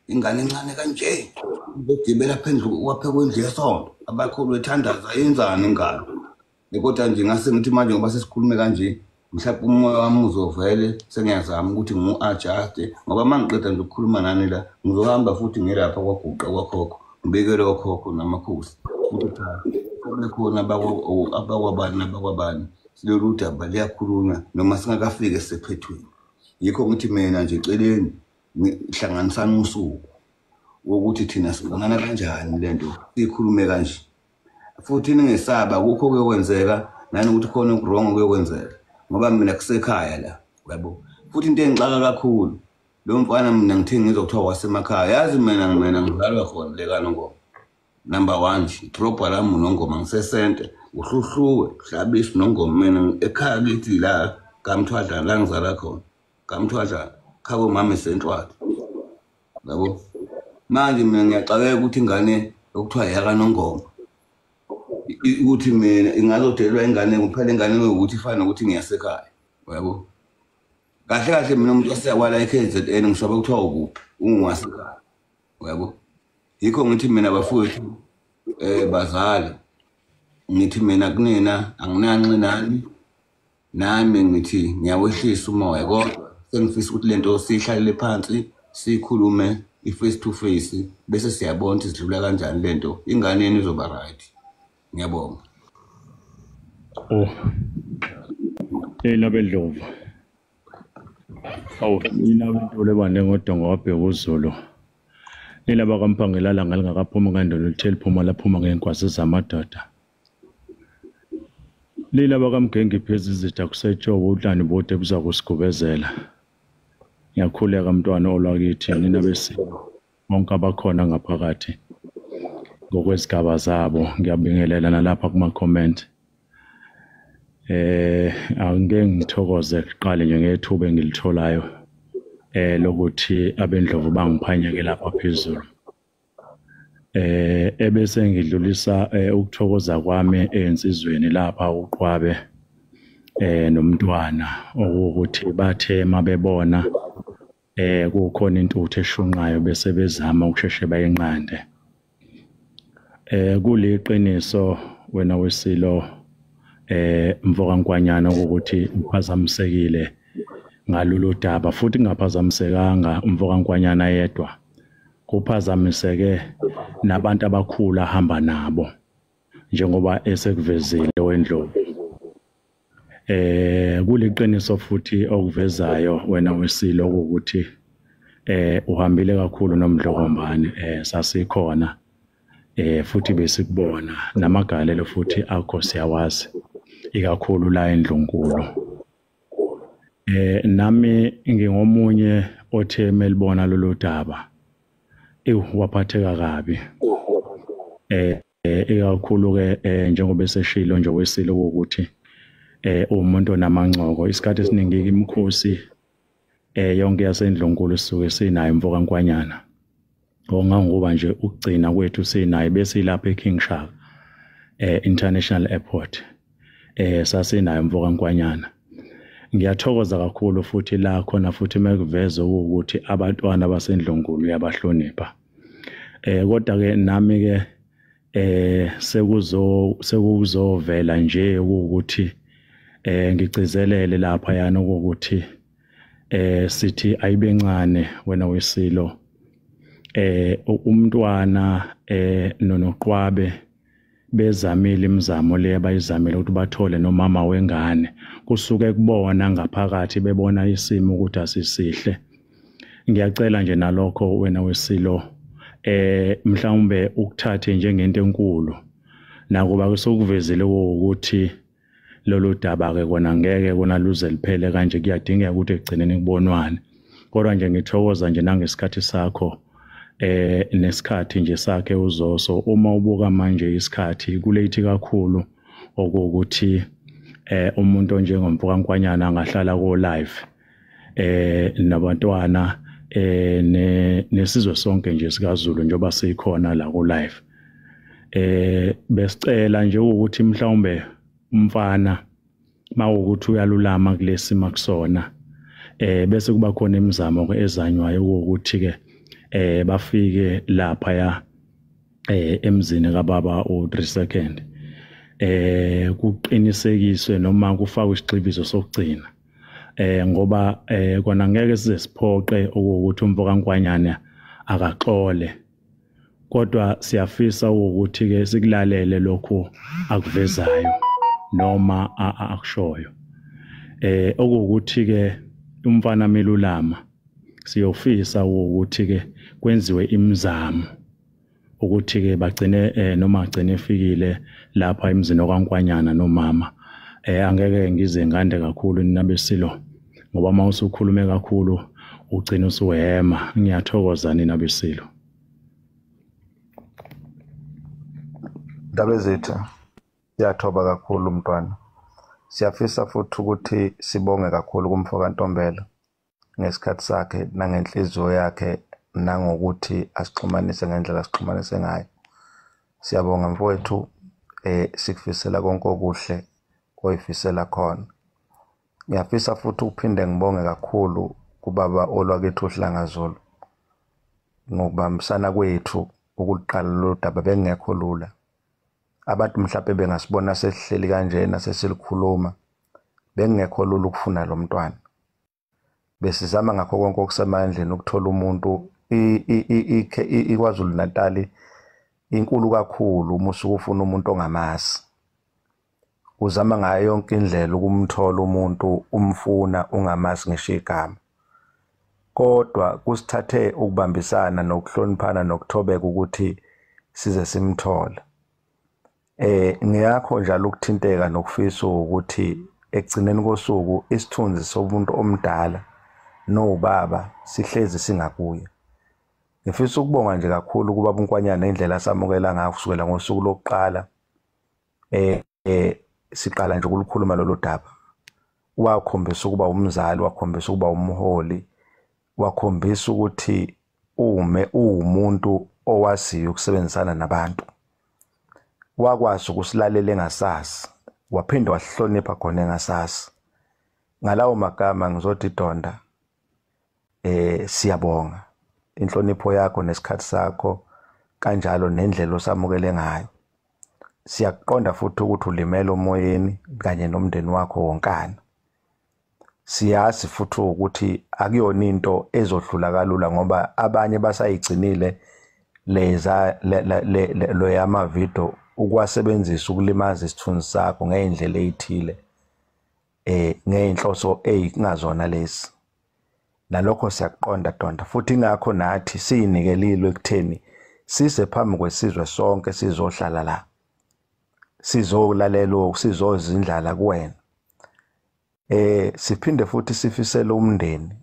ingane encane kanje begibela phendlu kwaphe kwendlu yesonto abakhulu bethandaza yenzani ingane. Kodwa nje ngase ngithi manje ngoba sesikhulume kanje mhlawumbe umoya wami uzovele sengiyazama ukuthi ngiwu-adjuste, ngoba uma ngiqeda nje ukukhuluma nani la ngizohamba futhi ngilapha kwaguqa kwakhokho ngibikele okhokho namakhosi ukuthi cha kube khona abakwabani nabakwabani, lolu daba liyakhulunywa noma singakafiki esiphethweni. Yikho ngithi mina nje celeni hlanganisani usuku wokuthi thina sibonana kanjani lento sikhulume kanje, futhi ningesaba akukho okuyokwenzeka nani ukuthi khona okurong okuyokwenzeka ngoba mina kusekhaya la, yabo. Futhi into engixaka kakhulu lo mfana mina ngithe ngizokuthiwa wasemakhaya, yazi mina ngizalwa khona le kaNongoma number 1 nje idrobha lami uNongoma, ngisesente uhluhluwe hlabisa uNongoma. Mina ekhaya kithi la kaMthwadlana la ngizala khona kaMthwadlana khabo mama esentwala, yabo. Manje mina ngiyaxakeka ukuthi ingane okuthiwa yakaNongoma ukuthi mina ingazodelwa ingane kuphela, ingane ukuthi ifane nokuthi ngiyasekhaya, yabo. Kahle kahle mina umuntu osekwala eKZN ngisho kuthiwa ukuphi ungasekhaya, yabo. Yikho ngithi mina bafowethu bazali ngithi mina kunina anginanxinani nami ngithi ngiyawehlisa umoya, kodwa sengifisa ukuthi lento sihlalele phansi sikhulume i-face to face bese siyabona ukuthi sidlula kanjani lento, ingane yenu izoba right. Ngiyabonga. Oh. Hey Nabendlovu. Awu nina bentule bande ngodongo wabheka uZulu. Nina bakamphangela ngalingakaphuma kandono lithe liphuma laphuma ngenkwazi zamadoda. Nina bakamgengi phezulu izitha kusetshobo utshani bode buza kusigubezela. Ngiyakhuleka mntwana olwakithi nina besilo bonke abakhona ngaphakathi ngokwezigaba zabo ngiyabingelela nalapha kuma comment. Angeke ngithokoze kuqale nje ngethuba engilitholayo lokuthi abendlovu bangiphanyeke lapha phezulu. Ebese ngidlulisa ukuthokoza kwami ensizweni lapha uQwabe nomntwana ukuthi bathe mabebona kukhona intuthu eshunqayo bese bezama ukusheshe bayinqande. Kuliqiniso wena wesilo mfoka Nkwanyana ukuthi uphazamisekile ngalolu daba futhi kungaphazamisekanga umfoka Nkwanyana yedwa, kuphazamiseke nabantu abakhulu ahamba nabo njengoba esekuvezile wendlovu. Kuliqiniso futhi okuvezayo wena wesilo ukuthi uhambile kakhulu noMdlokombane, sasikhona futhi besikubona namagalelo futhi akho siyawazi ikakhulu la endlunkulu. Nami ngingomunye othe melibona lolu daba waphatheka kabi, ikakhulu ke njengoba eseshilo nje wesilo ukuthi umuntu onamancoko. Isikhathi esiningi imikhosi yonke yasendlunkulu sisuke sinayo mfoka Nkwanyana, ongangoba nje ukugcina kwethu sinayo bese ilapha eKing Shaka International Airport, sasinayo mfoka Nkwanyana. Ngiyathokoza kakhulu futhi la khona futhi mekuveza ukuthi abantwana basendlunkulu uyabahlonipha. Kodwa ke nami ke sekuzovela nje ukuthi ngigcizelele lapha yana ukuthi sithi ayibencane wena wesilo, umntwana nonoqwabe bezamile imizamo le abayizamile ukuthi bathole nomama wengane, kusuke kubona ngaphakathi bebona isimo ukuthi asisihle. Ngiyacela nje nalokho wena wesilo mhlawumbe ukuthathe njengento enkulu, nakuba kusokuvezile ukuthi lolu daba ke kona ngeke kona luze liphele kanje, kuyadingeka ukuthi ekugcineni kubonwane. Kodwa nje ngithokoza nje nangesikhathi sakho nesikhathi nje sakhe uZoso. Uma ubuka manje isikhathi kulate kakhulu okuthi umuntu onjengomfoka Nkwanyana angahlala ko live nabantwana nesizwe sonke nje sikaZulu njengoba sikhona la ku live. Besicela nje ukuthi mhlawumbe umfana mawukuthi uyalulama kulesimo kusona, bese kuba khona imizamo ke ezanywayo ukuthi ke bafike lapha ya emzini kababa u3 second, kuqinisekiswe noma kufakwe isixhibizo sokugcina, ngoba kona ngeke size siphoqe ukuthi umfoka Nkwanyana akaxole, kodwa siyafisa ukuthi ke sikulalele lokho akuvezayo noma akushoyo. Okuwukuthi ke umfana melulama siyofisa ukuthi ke kwenziwe imizamo ukuthi ke bagcine noma agcine efikile lapha emzini okaNkwanyana nomama. Angeke ngize ngande kakhulu nina besilo ngoba uma usukhulume kakhulu ugcina usuhema. Ngiyathokoza nina besilo. Ndabezitha, siyathoba kakhulu mntwana. Siyafisa futhi ukuthi sibonge kakhulu kumfoka Ntombela ngesikhathi sakhe nangenhliziyo yakhe nangokuthi asixhumanise ngendlela asixhumanise ngayo. Siyabonga mfowethu, sikufisela konke okuhle oyifisela khona. Ngiyafisa futhi ukuphinde ngibonge kakhulu kubaba olwakithi uHlanga Zulu ngokubambisana kwethu ukuqala lo daba bengekho lula. Abantu mhlawumbe bengasibona sesihleli kanjena sesilikhuluma, bengekho lula ukufuna lo mntwana. Besizama ngakho konke okusemandleni ukuthola umuntu. iKwaZulu Natal inkulu kakhulu, uma usuke ufuna umuntu ongamazi uzama ngayo yonke indlela ukumthola umuntu umfuna ungamazi ngisho igama. Kodwa kusithathe ukubambisana nokuhloniphana nokuthobeka ukuthi size simthole. Ngiyakho njalo ukuthinteka nokufisa ukuthi ekugcineni kosuku isithunzi somuntu omdala nobaba sihlezi singakuye. Ngifisa ukubonga nje kakhulu kuBaba uNkwanyana indlela asamukela ngayo kusukela ngosuku lokuqala siqala nje ukulikhuluma lolu daba. Wakhombisa ukuba umzali, wakhombisa ukuba umholi, wakhombisa ukuthi ume uwumuntu owaziyo ukusebenzisana nabantu. Wakwazi ukusilalela engasasi, waphinde wasihlonipha khona engasasi. Ngalawo magama ngizothi Donda, siyabonga inhlonipho yakho nesikhathi sakho kanjalo nendlela osamukele ngayo. Siyakuqonda futhi ukuthi ulimele omoyeni kanye nomndeni wakho wonkana. Siyazi futhi ukuthi akuyona into ezodlula kalula ngoba abanye basayigcinile leza lo yamavidiyo ukwasebenzisa ukulimaza isithunzi sakho ngey'ndlela ey'thile, ngey'nhloso ey'ngazona lezi. Nalokho siyakuqonda Donda, futhi ingakho nathi siyinikelile ekutheni sise phambi kwesizwe sonke sizohlala la, sizolalela, sizozindlala kuwena. Siphinde futhi sifisele umndeni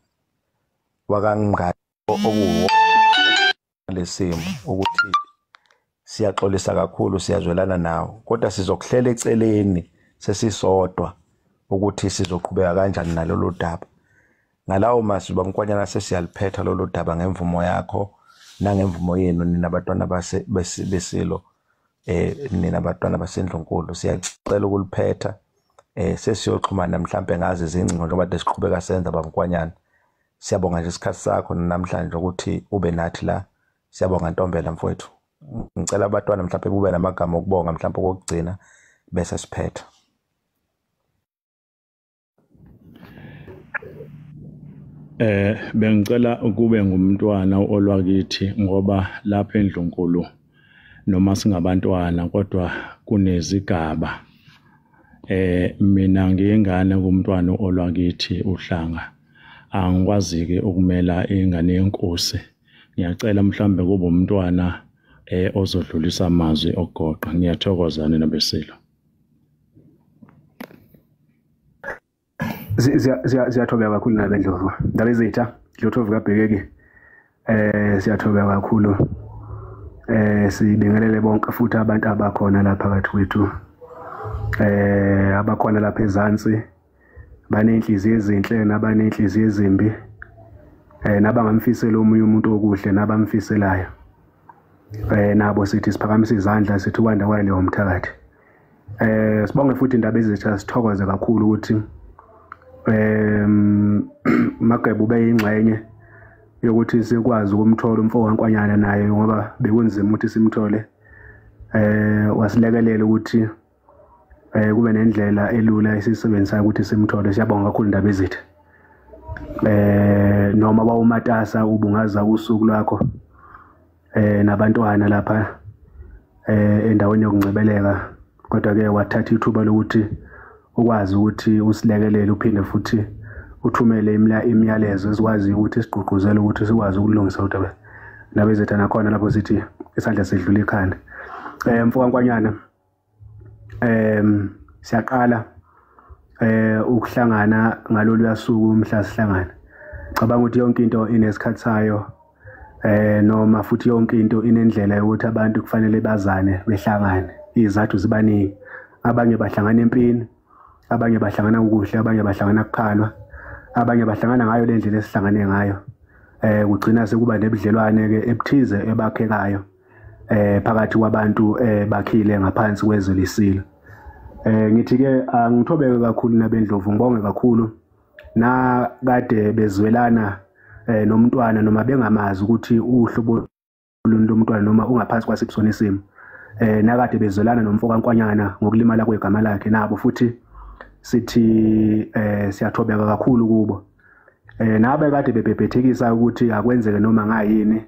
wakaMngadi okuwo lesimo ukuthi siyaxolisa kakhulu, siyazwelana nawo, kodwa sizokuhlela eceleni sesisodwa ukuthi sizoqhubeka kanjani nalolu daba. Ngalawo mazwi baMnkwanyana sesiyaliphetha lolu daba ngemvumo yakho nangemvumo yenu nina abantwana besilo, nina abantwana basendlunkulu. Siyacela ukuliphetha, sesiyoxhumana mhlambe ngazi izingcingo njengoba kade siqhubeka senza baMnkwanyana. Siyabonga nje isikhathi sakho namhlanje ukuthi ube nathi la. Siyabonga Ntombela mfowethu. Ngicela abantwana mhlambe kube namagama okubonga mhlambe okugcina bese siphetha. Bengicela kube ngumntwana olwakithi ngoba lapha endlunkulu noma singabantwana kodwa kunezigaba. Mina ngiyingane kumntwana olwakithi uHlanga, angikwazi ke ukumela ingane yenkosi. Ngiyacela mhlambe kube umntwana ozodlulisa amazwi ogoqa. Ngiyathokoza nina besilo. Siyathobeka kakhulu nabendlovu. Ndabezitha, Dlothovu kaBhekeki. Siyathobeka kakhulu. Sibingelele bonke futhi abantu abakhona lapha phakathi kwethu. Abakhona lapha ezansi banenhliziyo ezinhle nabanenhliziyo ezimbi. Nabangamfisela omunye umuntu okuhle nabamfiselayo. Nabo sithi siphakamisa izandla sithi kwanda kwaleyo mthakathi. Sibonge futhi indaba ezitha, sithokoze kakhulu ukuthi Mageba ube yingxenye yokuthi sikwazi ukumthola umfo kaNkwanyana naye ngoba bekunzima ukuthi simthole. Wasilekelela ukuthi kube nendlela elula esisebenzisayo ukuthi simthole. Siyabonga kakhulu indaba ezitha. Noma wawumatasa ubungaza usuku lwakho nabantwana lapha endaweni yokungcebeleka, kodwa ke wathatha ithuba lokuthi ukwazi ukuthi usilekelele uphinde futhi uthumele imiyalezo esikwazi ukuthi sigqugquzele ukuthi sikwazi ukulungisa udaba. Nabezetha nakhona lapho sithi isandla sidlula ikhanda. Mfo kaNkwanyana, siyaqala ukuhlangana ngalolu suku mhla sihlangana. Cabanga ukuthi yonke into inesikhathi sayo, noma futhi yonke into inendlela yokuthi abantu kufanele bazane behlangane. Izathu zibaningi, abanye bahlangana empini, abanye bahlangana ukuhle, abanye bahlangana kukhalwa, abanye bahlangana ngayo le ndlela esihlangane ngayo. Kugcina sekuba nebudlelwane ke ebuthize ebakhekayo phakathi kwabantu bakhile ngaphansi kwezwe lesilo. Ngithi ke angithobeke kakhulu nabendlovu, ngibonge kakhulu na kade bezwelana nomntwana noma bengamazi ukuthi uhlobo lomntwana noma ungaphansi kwasiphi isimo. Nakade bezwelana nomfo kaNkwanyana ngokulimala kwegama lakhe, nabo futhi sithi siyathobeka kakhulu kubo. Nabe kade bebhebhethekisa ukuthi akwenzeke noma ngayini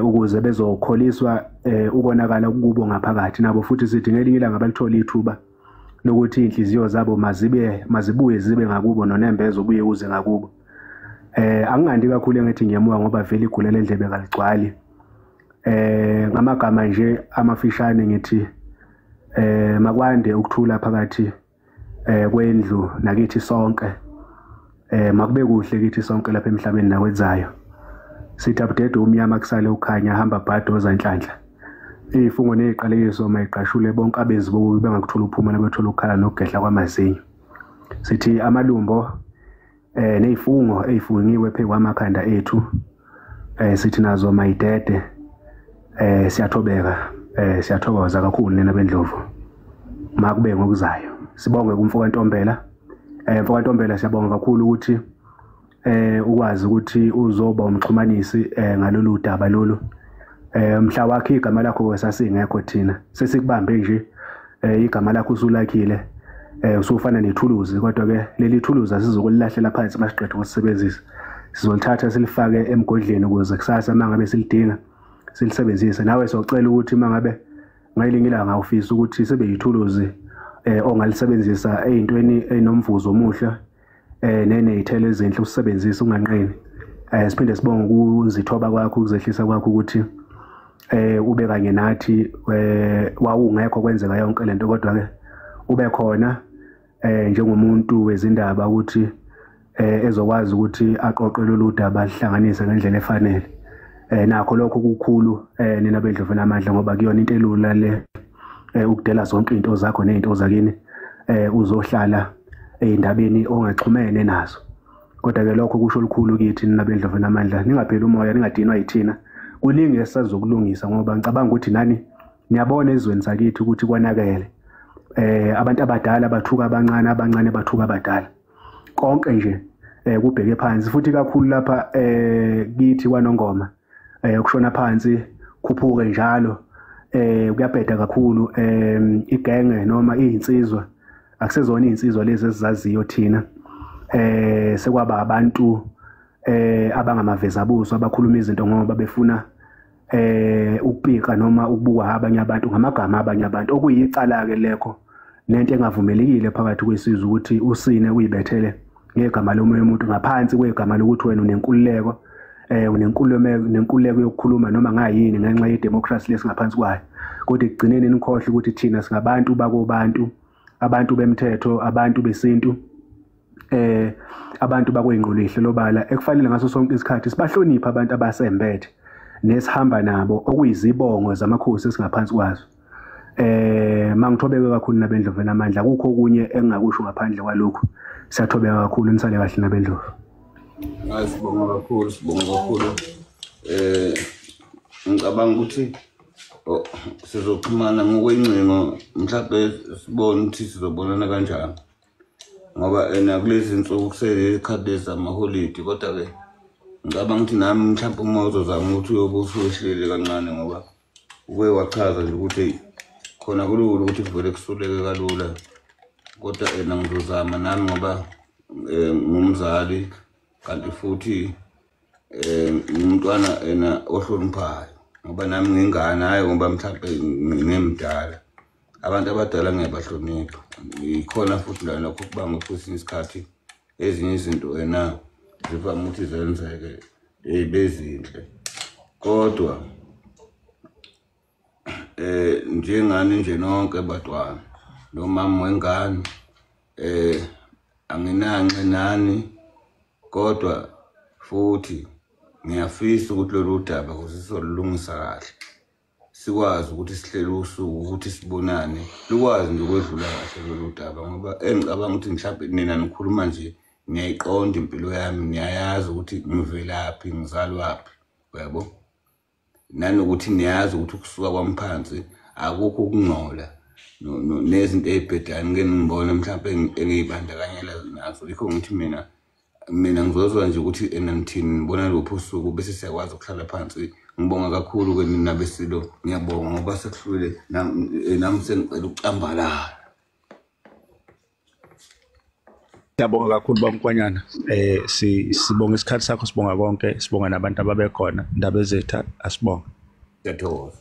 ukuze bezokholiswa ukonakala kubo ngaphakathi, nabo futhi sithi ngelinye ilanga balithola ithuba lokuthi inhliziyo zabo mazibuye zibe ngakubo nonembeza ubuye uze ngakubo. Angingandi kakhulu engithi ngiyemuka ngoba vele igula lendlebe kaligcwali. Ngamagama nje amafishane ngithi makwande ukuthula phakathi kwendlu nakithi sonke. Makube kuhle kithi sonke lapha emhlabeni nakwenzayo. Sithi abudede umnyama kusale ukhanya, hamba bhadoza inhlanhla. Izifungo neziqalekiso mayiqashule bonke abenzi bokubi bengakuthola uphumela bethola ukukhala nokugedla kwamazinyo. Sithi amalumbo nezifungo ezifungiwe phezu kwamakhanda ethu, sithi nazo mayidede. Siyathobeka, siyathokoza kakhulu nina bendlovu. Makube ngokuzayo. Sibonge kumfo kaNtombela. Mfo kaNtombela siyabonga kakhulu ukuthi ukwazi ukuthi uzoba umxhumanisi ngalolu daba lolu. Mhla wakhe igama lakho sasingekho thina, sesikubambe nje igama lakho usulakhile, usufana nethuluzi, kodwa ke leli thuluzi asizokulahlela phansi masiqeda ukusebenzisa. Sizolithatha silifake emgodleni ukuze kusasa mangabe silidinga silisebenzise. Nawe socela ukuthi mangabe ngelinye ilanga ufisa ukuthi sibe yithuluzi ongalisebenzisa ezintweni ezinomvuzo omuhle nenezithelo ezinhle usebenzise unganqeni. Siphinde sibonge ukuzithoba kwakho, ukuzehlisa kwakho ukuthi ube kanye nathi. Wawungekho kwenzeka yonke lento, kodwa ke ube khona njengomuntu wezindaba ukuthi ezokwazi ukuthi aqoqe lolu daba alihlanganise ngendlela efanele. Nakho lokho kukhulu nina bendlovu namandla, ngoba kuyona into elula le ukudela zonke izinto zakho nezinto zakini, uzohlala ey'ndabeni ongaxhumene nazo. Kodwa ke lokho kusho olukhulu kithi nina bendlovu namandla. Ningapheli umoya, ningadinwa yithina. Kuningi esisazokulungisa, ngoba ngicabanga ukuthi nani niyabona ezweni sakithi ukuthi kwanakele. Abantu abadala bathuka abancane, abancane bathuka abadala. Konke nje kubheke phansi, futhi kakhulu lapha kithi kwaNongoma ukushona phansi khuphuke njalo. Kuyabheda kakhulu. Igenge noma izinsizwa akusezona izinsizwa lezi esizaziyo thina. Sekwaba abantu abangamavezabuso abakhuluma izinto ngoba befuna ukupika noma ukubuka abanye abantu ngamagama abanye abantu, okuyicala ke lekho nento engavumelekile phakathi kwesizwe ukuthi usine uyibethele ngegama lomunye umuntu ngaphansi kwegama lokuthi wena unenkululeko, unenkululeko yokukhuluma noma ngayini ngenxa yedemocracy lesingaphansi kwayo. Kodwa ekugcineni nikhohle ukuthi thina singabantu bakobantu, abantu bemthetho, abantu besintu, abantu bakwengqolihle lobala ekufanele ngaso sonke isikhathi sibahloniphe abantu abasembethe nesihamba nabo, okuyizibongo zamakhosi esingaphansi kwazo. Mangithobeke kakhulu nabendlovu namandla, akukho okunye engingakusho ngaphandle kwalokhu. Siyathobeka kakhulu, nisale kahle nabendlovu. Sibonga kakhulu, sibonga kakhulu. Ngicabanga ukuthi sizoxhumana ngokwengcingo, mhlawumbe sibone ukuthi sizobonana kanjani, ngoba ena kulezi insuku kuselekhathi lezamaholidi. Kodwa ke ngicabanga ukuthi nami mhlawumbe uma uzozama ukuthi uyobe usuwehlile kancane, ngoba uke wachaza nje ukuthi khona kulula ukuthi kuvele kusuleke kalula. Kodwa ena ngizozama nami ngoba ngumzali, kanti futhi ngumntwana ena ohloniphayo, ngoba nami ngingane, hayi ngoba mhlawumbe ngimdala. Abantu abadala ngiyabahlonipha. Ikhona futhi la lokho kubanga kwesinye isikhathi ezinye izinto ena zivame ukuthi zenzeke bezinhle, kodwa njengani nje nonke batwana nomama wengane, anginanxe nani, kodwa futhi ngiyafisa ukuthi lolu daba sizolungisa kahle, sikwazi ukuthi sihlele usuku ukuthi sibonane, lukwazi nje ukwedlula kahle lolu daba. Ngoba engicabanga ukuthi mhlawumbe nina nikhuluma nje niyayiqonda impilo yami, niyayazi ukuthi ngivelaphi, ngizalwaphi, uyabo, nanokuthi niyazi ukuthi ukusuka kwami phansi akukho ukungcola nezinto ey'bhedayo ngike ngibone mhlawumbe engiyibandakanyela nazo. Yikho ngithi mina ngizozwa nje ukuthi ena nithini, nibona luphi usuku, bese siyakwazi ukuhlala phansi. Ngibonga kakhulu ke nina besilo, ngiyabonga ngoba sekuhlule nami sengicela ukucambalala. Siyabonga kakhulu bamkwanyana. Sibonga isikhathi sakho, sibonga konke, sibonga nabantu ababekhona. Indaba ezethu asibonga. Siyathokoza.